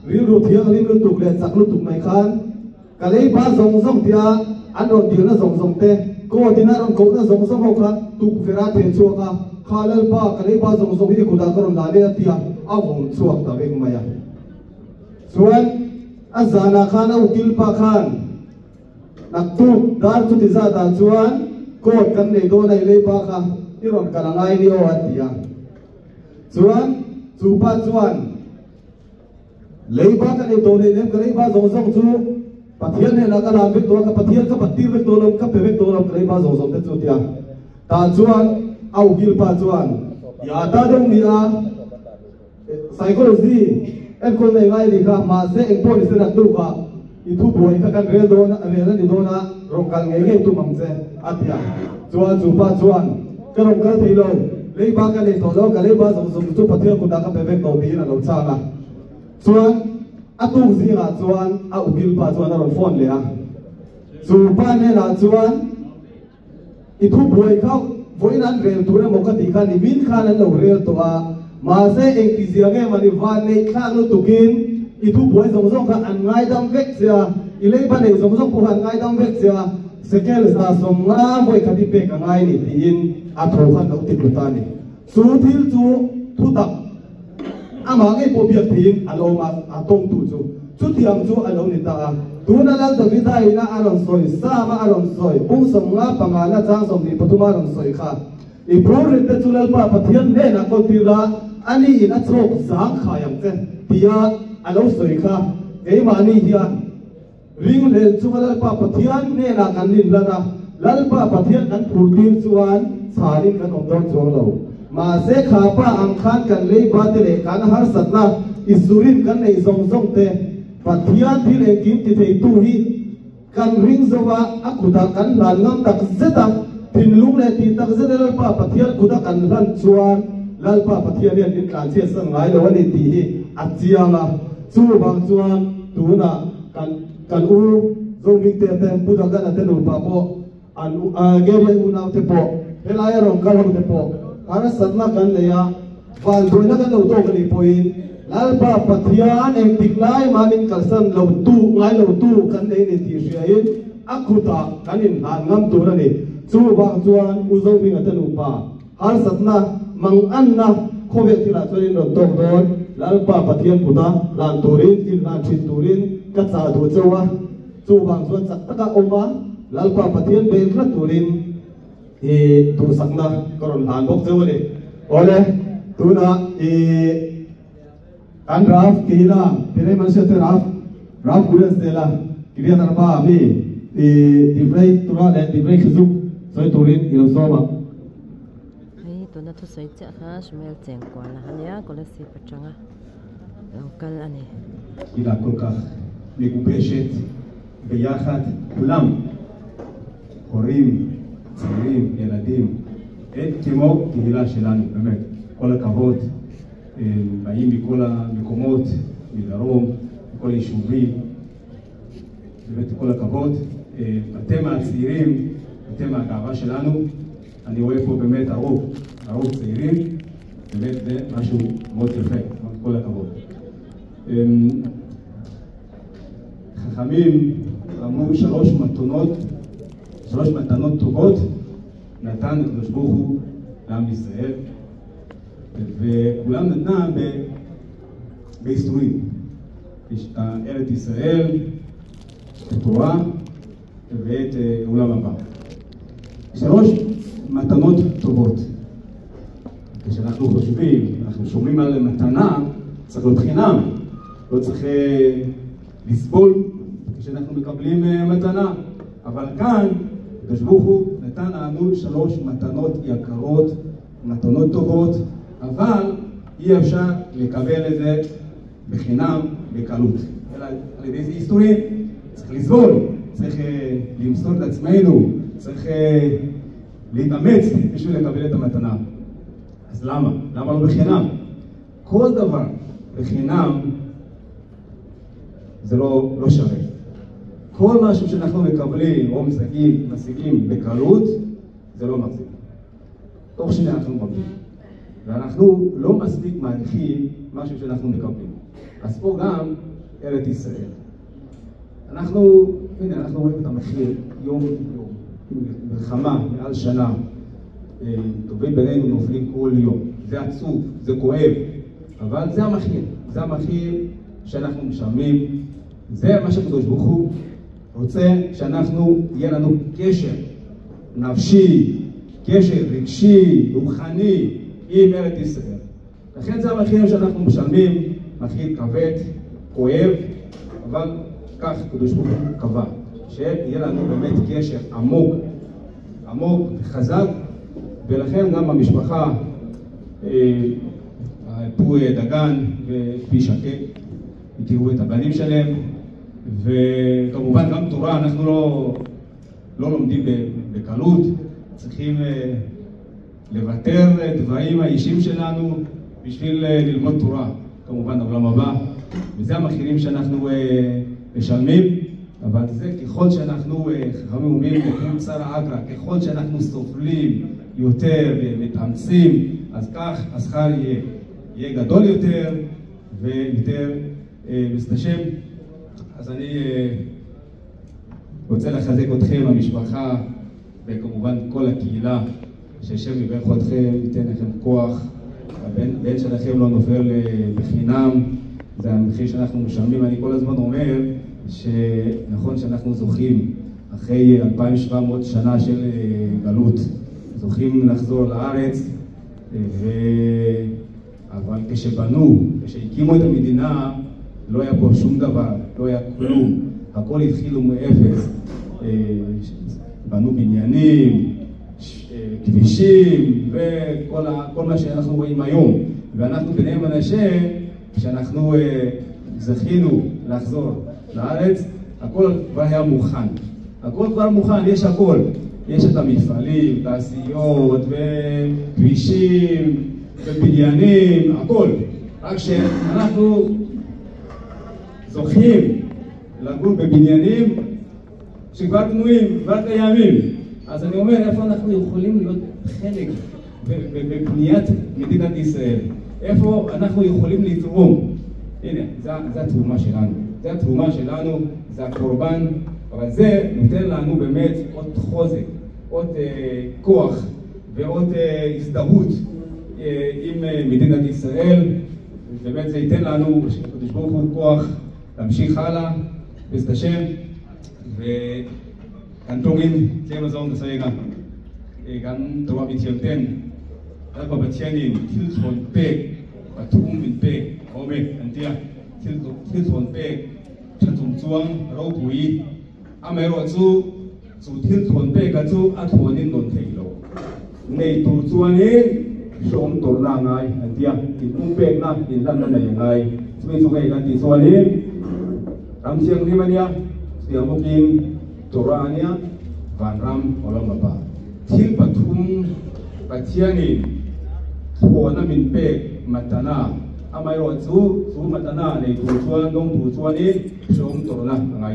rilru thianghlim lutuk leh chak lutuk mai khan, Ka leiba zawng zawng tia an rawn dilna zawng zawng te, court in a rawn kohna zawng zawng ho kha tukverh a theh chhuak a, Kha Lalpa, ka leiba zawng zawng hi i kutah ka rawn dah leh a tia a vawm chhuak ta vek mai a. Chuan a zanah khan a ukil pa khan naktuk dar chuti zatah chuan court kan nei dawn a i leiba kha i rawn kal a ngai ni aw a ti a. Chuan chu pa chuan. Leiba ka nei tawh nei nem, ka leiba zawng zawng chu Pathian hnenah ka lan vek tawh a, ka Pathian ka pattir vek tawh lo, ka pe vek tawh lo ka leiba zawng zawng te chu tia. Tah chuan a ukil pa chuan ya ta deuh ni a, psychology enkawl nei ngai ni kha, mahse engpawh ni se rak deuh kha i thu buai kha kan rel dawn a, rel a ni dawn a, rawn kal ngei ngei tum ang che a ti a. Chuan chu pa chuan ka rawn kal thei lo, leiba ka nei tawh lo, ka leiba zawng zawng chu Pathian kutah ka pe vek tawh tiin a lo chhang a. Chuan a tuk zingah chuan a ukil pa chuan a rawn phone leh a, chu pa hnenah chuan i thu buai kha vawiin an rel tur emaw ka tih kha nimin khan an lo rel tawh a, mahse engti zia nge mawni van neih thlak lutukin i thu buai zawng zawng kha an ngaidam vek che a, i leiba neih zawng zawng pawh kha an ngaidam vek che a, Shekel 50 vawi khat i pek a ngai ni tiin a tho khan lo ti tlut a ni. Chu thil chu thutak amah ngei pawh biak theiin a lo awm a, a tawngtu chu chutiang chu a lo ni ta a. Tuna Lal Davida ina a rawn sawi, Psalm-a a rawn sawi, bung 55 na chang 23 a rawn sawi kha, I phurrit te chu Lalpa Pathian hnenah kawltir la, ani in a chhawk zang khai ang che, tia a lo sawi kha keimahni hian Ringhlel chunga Lalpa Pathian hnenah kan inlan a, Lalpa Pathian kan phurtir chuan chhanin kan awm dawn chuang lo. Mahse kha pa ang khan kan leiba te leh kan harsatna Isurin kan neih zawng zawng te Pathian thil engkim ti theitu hi kan ring zo a, a kutah kan hlan ngam tak zet a, thinlung leh tih tak zeta Lalpa Pathian kuta kan hlan chuan Lalpa Pathian hian min tlanchhiatsan ngai lo a ni tih hi a chiang a. Chuvang chuan tunah kan kan u Zohmingte te Pu Dagana te nupa pawh an u Gary unau te pawh helaia rawn kal ho te pawh harsatna kan nei a, vanduaina kan lo tawk a nih pawhin Lalpa Pathian engtik lai mah min kalsan lo tu ngai lo tu kan nei ni tih hriain a kutah kan inhlan ngam tur a ni. Chuvang chuan U Zohminga te nupa Harsatna, manganna khawvel thilah chuan in rawn tawk dawn. Lalpa Pathian kuta hlan turin, inhlan thin turin ka chah duh cheu a. Chuvang chuan chak taka awm a, Lalpa Pathian bel tlat turin i duhsakna ka rawn hlan bawk cheu a ni. Awle, tunah i kan Rav Kehila, Pirei Mansha te Rav, Rav Gurian Zela, Kiryat Arba mi i Divrei Torah leh Divrei Chizuk sawi turin i lo sawm ang. Hei tuna thusawi chiah kha Shmuel Chengkuala a nia Kolasib atanga lo kal a ni. קהילה כל כך מגובשת ביחד, כולם, הורים, צעירים, ילדים, אין כמו קהילה שלנו, באמת, כל הכבוד, באים מכל המקומות, מדרום, מכל היישובים, באמת כל הכבוד. אתם הצעירים, אתם הגאווה שלנו, אני רואה פה באמת הרוב, הרוב צעירים, באמת זה משהו מאוד יפה, כל הכבוד. חכמים אמרו שלוש מתנות, שלוש מתנות טובות נתן הקדוש ברוך הוא לעם ישראל, וכולם נתנה בייסורים. יש את ארץ ישראל, את התורה ואת עולם הבא. שלוש מתנות טובות. כשאנחנו חושבים, אנחנו שומעים על מתנה, צריך להיות חינם, לא צריך לסבול כשאנחנו מקבלים מתנה. אבל כאן, הקדוש ברוך הוא נתן לנו שלוש מתנות יקרות, מתנות טובות, אבל אי אפשר לקבל את זה בחינם, בקלות. אלא על ידי ייסורים, צריך לסבול, צריך למסור את עצמנו, צריך להתאמץ בשביל לקבל את המתנה. אז למה? למה לא בחינם? כל דבר בחינם זה לא שווה. כל משהו שאנחנו מקבלים או משיגים בקלות, זה לא מחזיק. תוך שנייה אנחנו מקבלים. ואנחנו לא מספיק מעריכים משהו שאנחנו מקבלים. אז פה גם ארץ ישראל. אנחנו, הנה, אנחנו רואים את המחיר יום יום, מלחמה מעל שנה. טובים בינינו נופלים כל יום. זה עצוב, זה כואב, אבל זה המחיר. זה המחיר שאנחנו משלמים. זה מה שהקדוש ברוך הוא רוצה שאנחנו, יהיה לנו קשר נפשי, קשר רגשי, רוחני, עם ארץ ישראל. לכן זה המחיר שאנחנו משלמים, מחיר כבד, כואב, אבל כך הקדוש ברוך הוא קבע, שיהיה לנו באמת קשר עמוק, עמוק וחזק, ולכן גם המשפחה, פו דגן ופי שקד, הכירו את הבנים שלהם, וכמובן גם תורה אנחנו לא לומדים בקלות, צריכים לוותר דברים האישיים שלנו בשביל ללמוד תורה, כמובן העולם הבא, וזה המחירים שאנחנו משלמים, אבל זה ככל שאנחנו, חכמים אומרים, לקום צר האגרא, ככל שאנחנו סובלים יותר ומתאמצים, אז כך השכר יהיה גדול יותר ויותר בעזרת השם. אז אני רוצה לחזק אתכם, המשפחה, וכמובן כל הקהילה, שהשם יברך אתכם, ייתן לכם כוח. הבן שלכם לא נופל בחינם, זה המחיר שאנחנו משלמים. אני כל הזמן אומר שנכון שאנחנו זוכים אחרי 2700 שנה של גלות, זוכים לחזור לארץ, אבל כשבנו, כשהקימו את המדינה, לא היה פה שום דבר, לא היה כלום, הכל התחילו מאפס. בנו בניינים, כבישים וכל מה שאנחנו רואים היום. ואנחנו בני מנשה, כשאנחנו זכינו לחזור לארץ, הכל כבר היה מוכן. הכל כבר מוכן, יש הכל. יש את המפעלים, תעשיות וכבישים ובניינים, הכל. רק שאנחנו זוכים לגור בבניינים שכבר בנויים, כבר קיימים. אז אני אומר, איפה אנחנו יכולים להיות חלק בבניית מדינת ישראל? איפה אנחנו יכולים לתרום? הנה, זה התרומה שלנו. זה התרומה שלנו, זה הקורבן, אבל זה נותן לנו באמת עוד חוזק, עוד כוח ועוד הזדהות עם מדינת ישראל. באמת זה ייתן לנו, הקדוש ברוך הוא, כוח להמשיך הלאה, בעזרת השם. กันตรงอินเจ้ามาส่งตัวเองกันกันตัวมีเทียมเต้นแล้วก็ไปเชียนินที่ชนเป๊กปทุมมินเป๊กโอเมอันเดียที่ชนเป๊กฉันสมจวงเราปุ๋ยอาเมรอจูจูที่ชนเป๊กกับจูอาทวนินโดนเทโลในตัวจวนนี้ชมตัวนางไงอันเดียกินอุ้มเป๊กนะกินนั่นนั่นยังไงช่วยช่วยกันที่ส่วนนี้รำเชียงนี่มันเนี่ยเสียงพวกกินตัวเนี่ยวันรำอลมาบาทิ้งปทุมปัจเจียนี่หัวน้ำมินเป๊กมัตนาอาไม่รอจูจูมัตนาในตัวชวนน้องตัวชวนนี้ชมตัวนะไง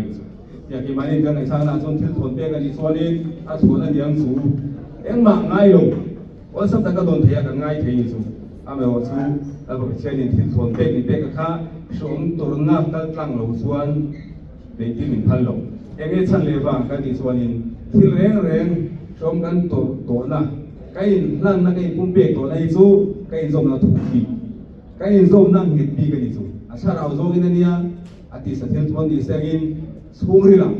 อยากกินมานี่กันในชาติชนทิ้งทนเป๊กกันที่ส่วนนี้อาส่วนนั้นยังจูเอ็งมาง่ายลงวันสัปดาห์ก็โดนเทียกันง่ายเทียจูอาไม่รอจูแล้วก็ปัจเจียนี่ทิ้งทนเป๊กนี่เป๊กก็ข้าชมตัวนะตั้งตั้งหลงส่วนในที่หนึ่งพันหลงเอ็งเอชันเลวางกันที่ส่วนนี้ Thil reng reng hrehawm kan tawrh tawhna, ka inhlanna, ka inpumpek tawhna hi chu ka inzawmna thuk bik, ka inzawmna nghet bik a ni chu. A thlarau zawngin a nia, a tisa thil thawn ni sengin chhungrilah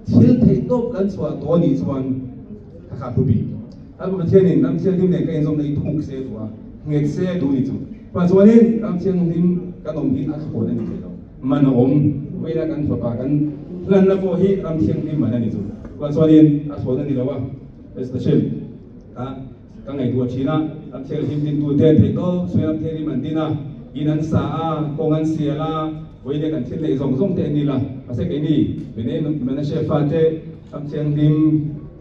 thil theihtawp kan chhuah tawh a nih chuan ka kha thu bik. Lalpa Pathianin ram thianghlim nen ka inzawmna hi thuk se duh a, nghet se duh ni chu. Chuvang chuanin ram thianghlim kan awm hi a thlawn a ni thei lo. Man a awm, vawiina kan fapa kan hlanna pawh hi ram thianghlim man a ni chu. Chuvang chuanin a thlawn a ni lo a, Esther ka ka ngaihtuah thin a, ram thianghlim dintute theihtawp suai ram thianghlim an din a, in an sa a, kawng an sial a, vawiina kan thil neih zawng zawng te an ni la. Mahse keini Menashe fate ram thianghlim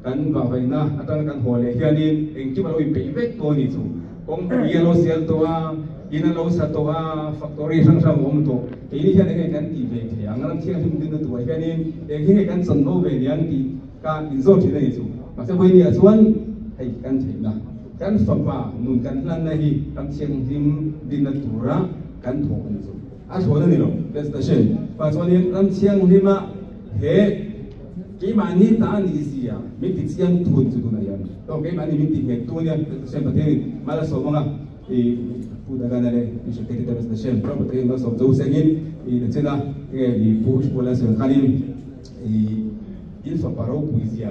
kan vahvaihna atanga kan haw leh hianin engkim a lo inpeih vek tawh a ni chu. Kawngpui a lo sial tawh a, in a lo sa tawh a, factory hrang hrang a awm tawh. Keini hian eng nge kan tih ve thei ang? Ram thianghlim dinna tuah hianin eng hi nge kan chanvo ve niang tih ka inzawt thin a ni chu. Mahse Vawinia chuan hei kan theihna, kan fapa nun kan hlanna hi ram thianghlim dinna tura kan thawh a ni chu. A thlawn a ni lo, Destination pa chuanin ram thianghlima he keimahni ta a nih zia min ti chiang tu a ni chu tunah hian to keimahni min ti nghet tu a nia Destination Pathianin mal a sawm anga i Pu Dagana leh i Secretary te Destination Ram Pathianin mal sawm cho sengin i nachina nge i Pu Hruala a sawi khanin i in fapa ropui zia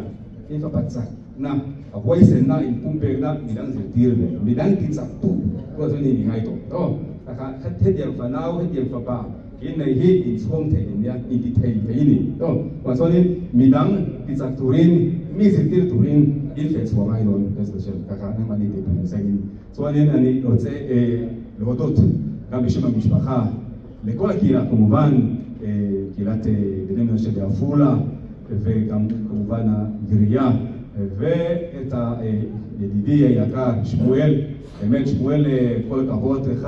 in fapa chakna a huaisenna inpumpekna midang zirtir ve midang ti chak tu pawh chu ni mi ngai tawh to takha hetiang fanau hetiang fapa in nei hi inchhawng thei in nia inti thei thei i ni to chuan chuanin midang ti chak turin mi zirtir turin in feh chhuah ngai dawn resolution takha nangmahni tih tur insengin chuanin ani roche e lodot ka mishima mishpacha לכל הקהילה כמובן, קהילת בני מנשה בעפולה וגם כמובן העירייה ואת ידידי היקר שמואל, באמת שמואל כל הכבוד לך,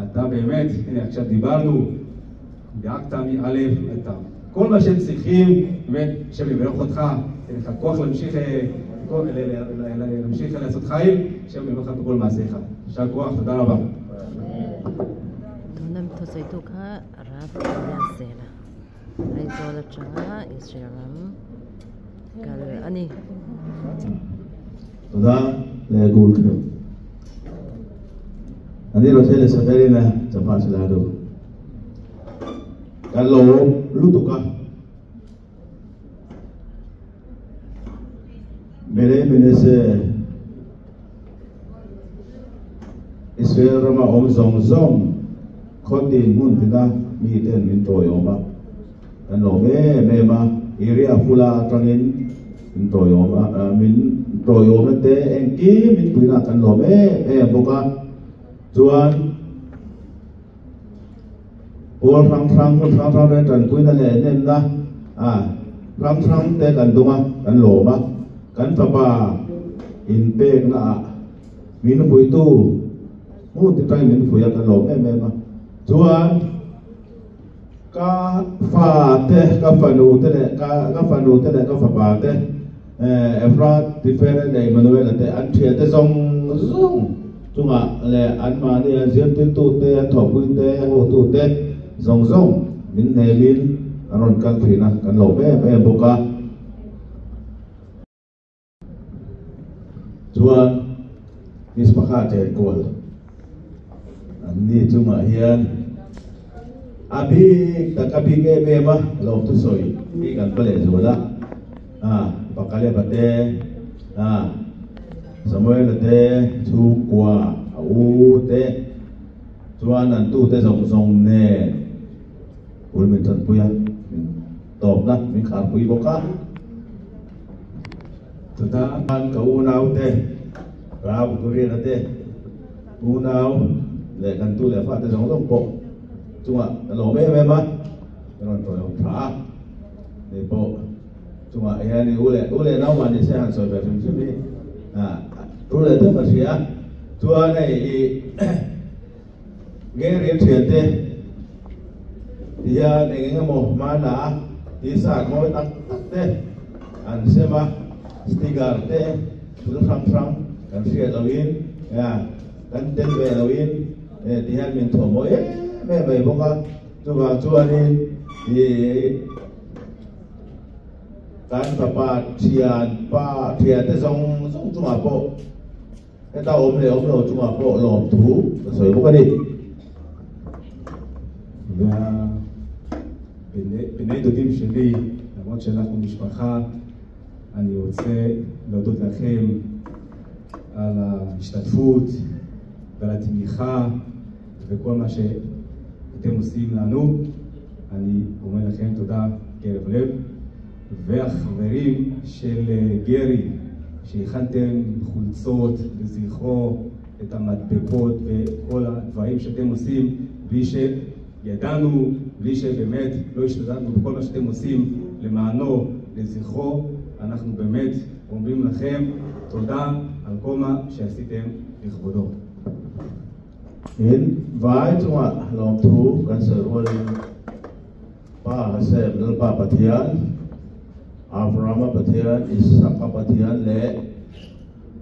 אתה באמת, הנה עכשיו דיברנו, דאגת מאלף עד תו, כל מה שהם צריכים, באמת, השם יברך אותך, יתן לך כוח להמשיך לעשות חיל, השם יברך אותך בכל מעשיך, יישר כוח, תודה רבה. Tuna mi thawsawitu kha Rav Lianzela Aizawl atanga Israel ram kal a ni. תודה לכולכם. אני רוצה לספר in a chapa שלנו. Kan lo lutuk a. Bnei Menashe Israel rama awm zawng zawng khaw tin hmun tina miten min tawiawm a, kan lawm em em a, area fula atangin min tawiawm a, min tawiawmna te engkim min puina kan lawm em em bawk a, chuan Pawl hrang hrang, hmun hrang hrang te tanpuina leh nemna a hrang hrang te kan dawng a, kan lawm a. Kan fapa inpekna ah min fuihtu hmun te tangin min fuih a, kan lawm em em a. Chuan ka fa te, ka fanu te leh ka ka fanu te leh ka fapa te Efrat, Tiferet leh Immanuela te an thiante zawng zawng chungah leh anmahni an zirtirtute, an thawhpuite, hotute zawng zawng min hnemin an rawn kal thin a, kan lo em em bawk a. Chuan Mizpah chenkual an ni chungah hian a bik tak a bik em em a lawmthu sawi hi kan va leh zual a, a Pakaleba te, a Samuela te chhungkua a u te chuan an tute zawng zawng nen bul min tanpui a, min tawpna min kharpui bawk a. Chutah ka unaute, Rav Guriana te unau leh kan tu leh fate zawng zawng pawh chungah ka lawm em em a, ka rawn tawiawm tha a, hei pawh chungah hian i u leh u leh nau mah ni se han sawi ve hrim hrim hi tu leh deuh ka hria a, chuan hei i Gary thiante ti hian eng eng emaw hmana a t-shirt mawi tak tak te an sem a, sticker te thil hrang hrang kan hriat loin kan tel ve loin ti hian min thuam mawi em em mai bawk a, chuvang chuanin ih. Kan fapa thianpa thiante zawng zawng chungah pawh heta awm leh awm lo chungah pawh lawmthu ka sawi bawk a ni. בני דודים שלי, למרות שאנחנו משפחה, אני רוצה להודות לכם על ההשתתפות ועל התמיכה וכל מה שאתם עושים לנו. אני אומר לכם תודה מקרב לב. והחברים של גרי, שהכנתם חולצות לזכרו, את המדבקות וכל הדברים שאתם עושים בלי שידענו, בלי שבאמת לא השתדלנו בכל מה שאתם עושים למענו, לזכרו, אנחנו באמת אומרים לכם תודה על כל מה שעשיתם לכבודו. In vai chungah lawmthu kan sawi rualin Pa Hashem Lalpa Pathian, Abrahama Pathian, Isaka Pathian leh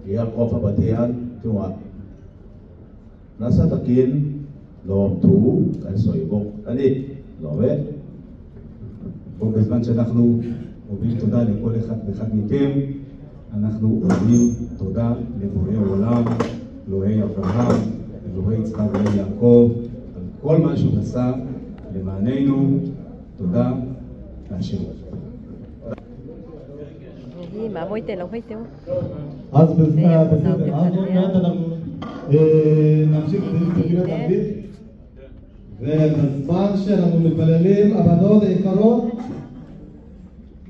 Yaakova Pathian chungah nasa takin lawmthu kan sawi bawk a ni. Lawm e. בו בזמן שאנחנו אומרים תודה לכל אחד ואחד מכם, אנחנו אומרים תודה לבורא עולם, אלוהי אברהם, אלוהי יצחק ואלוהי יעקב, על כל מה שהוא עשה למעננו. תודה להשם. Hi ma moi te lo hoi teu. אז בסדר, אז עוד מעט אנחנו נמשיך בתפילת ערבית. ובזמן שאנחנו מתפללים, הבנות היקרות,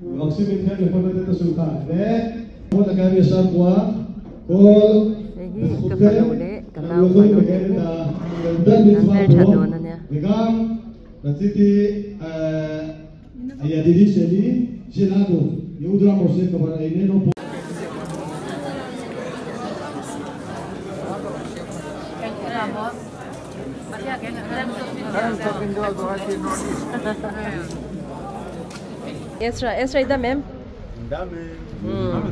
מבקשים מכם לפנות את השולחן. ובואו לקיים ישר כוח, כל בזכותכם, אנחנו יכולים לקיים את התעודת מצווה פה. וגם רציתי, הידידי שלי, שלנו, יהודה משה כבר איננו פה. Ezra, Ezra i dam em?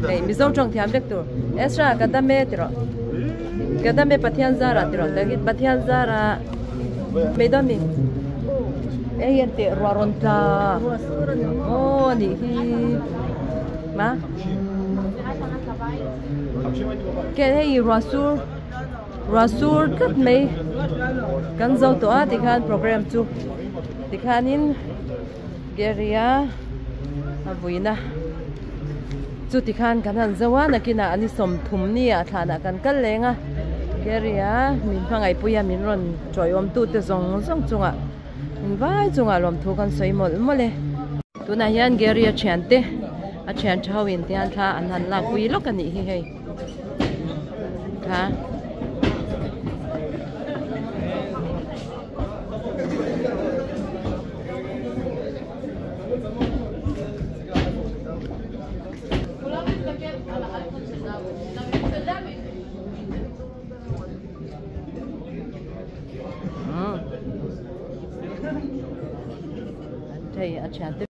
Hei, Mizo tawng thiam vek tur. Ezra ka dam e tiraw. Ka dam e Pathian zara tiraw. Tangit Pathian zara mai dawn mi. Ei an teh ruah rawn tla. Aw a nih hi. Ma? Ke hei ruah sur ruah sur tlat mai kan zo tawh a tikhan program chu tikhanin Gary-a a vuina chu tikhan kan han zo a nakinah an i sawmthum ni ah thlanah kan kal leng a Gary-a min hmangaihpui a min rawn chawiawm tute zawng zawng chungah min vai chungah lawmthu kan sawi mawlh mawlh e. Tunah hian Gary-a thiante a thian tha ho in tihian thla an han lakpui lawk a nih hi hei kha. Hei a thiante.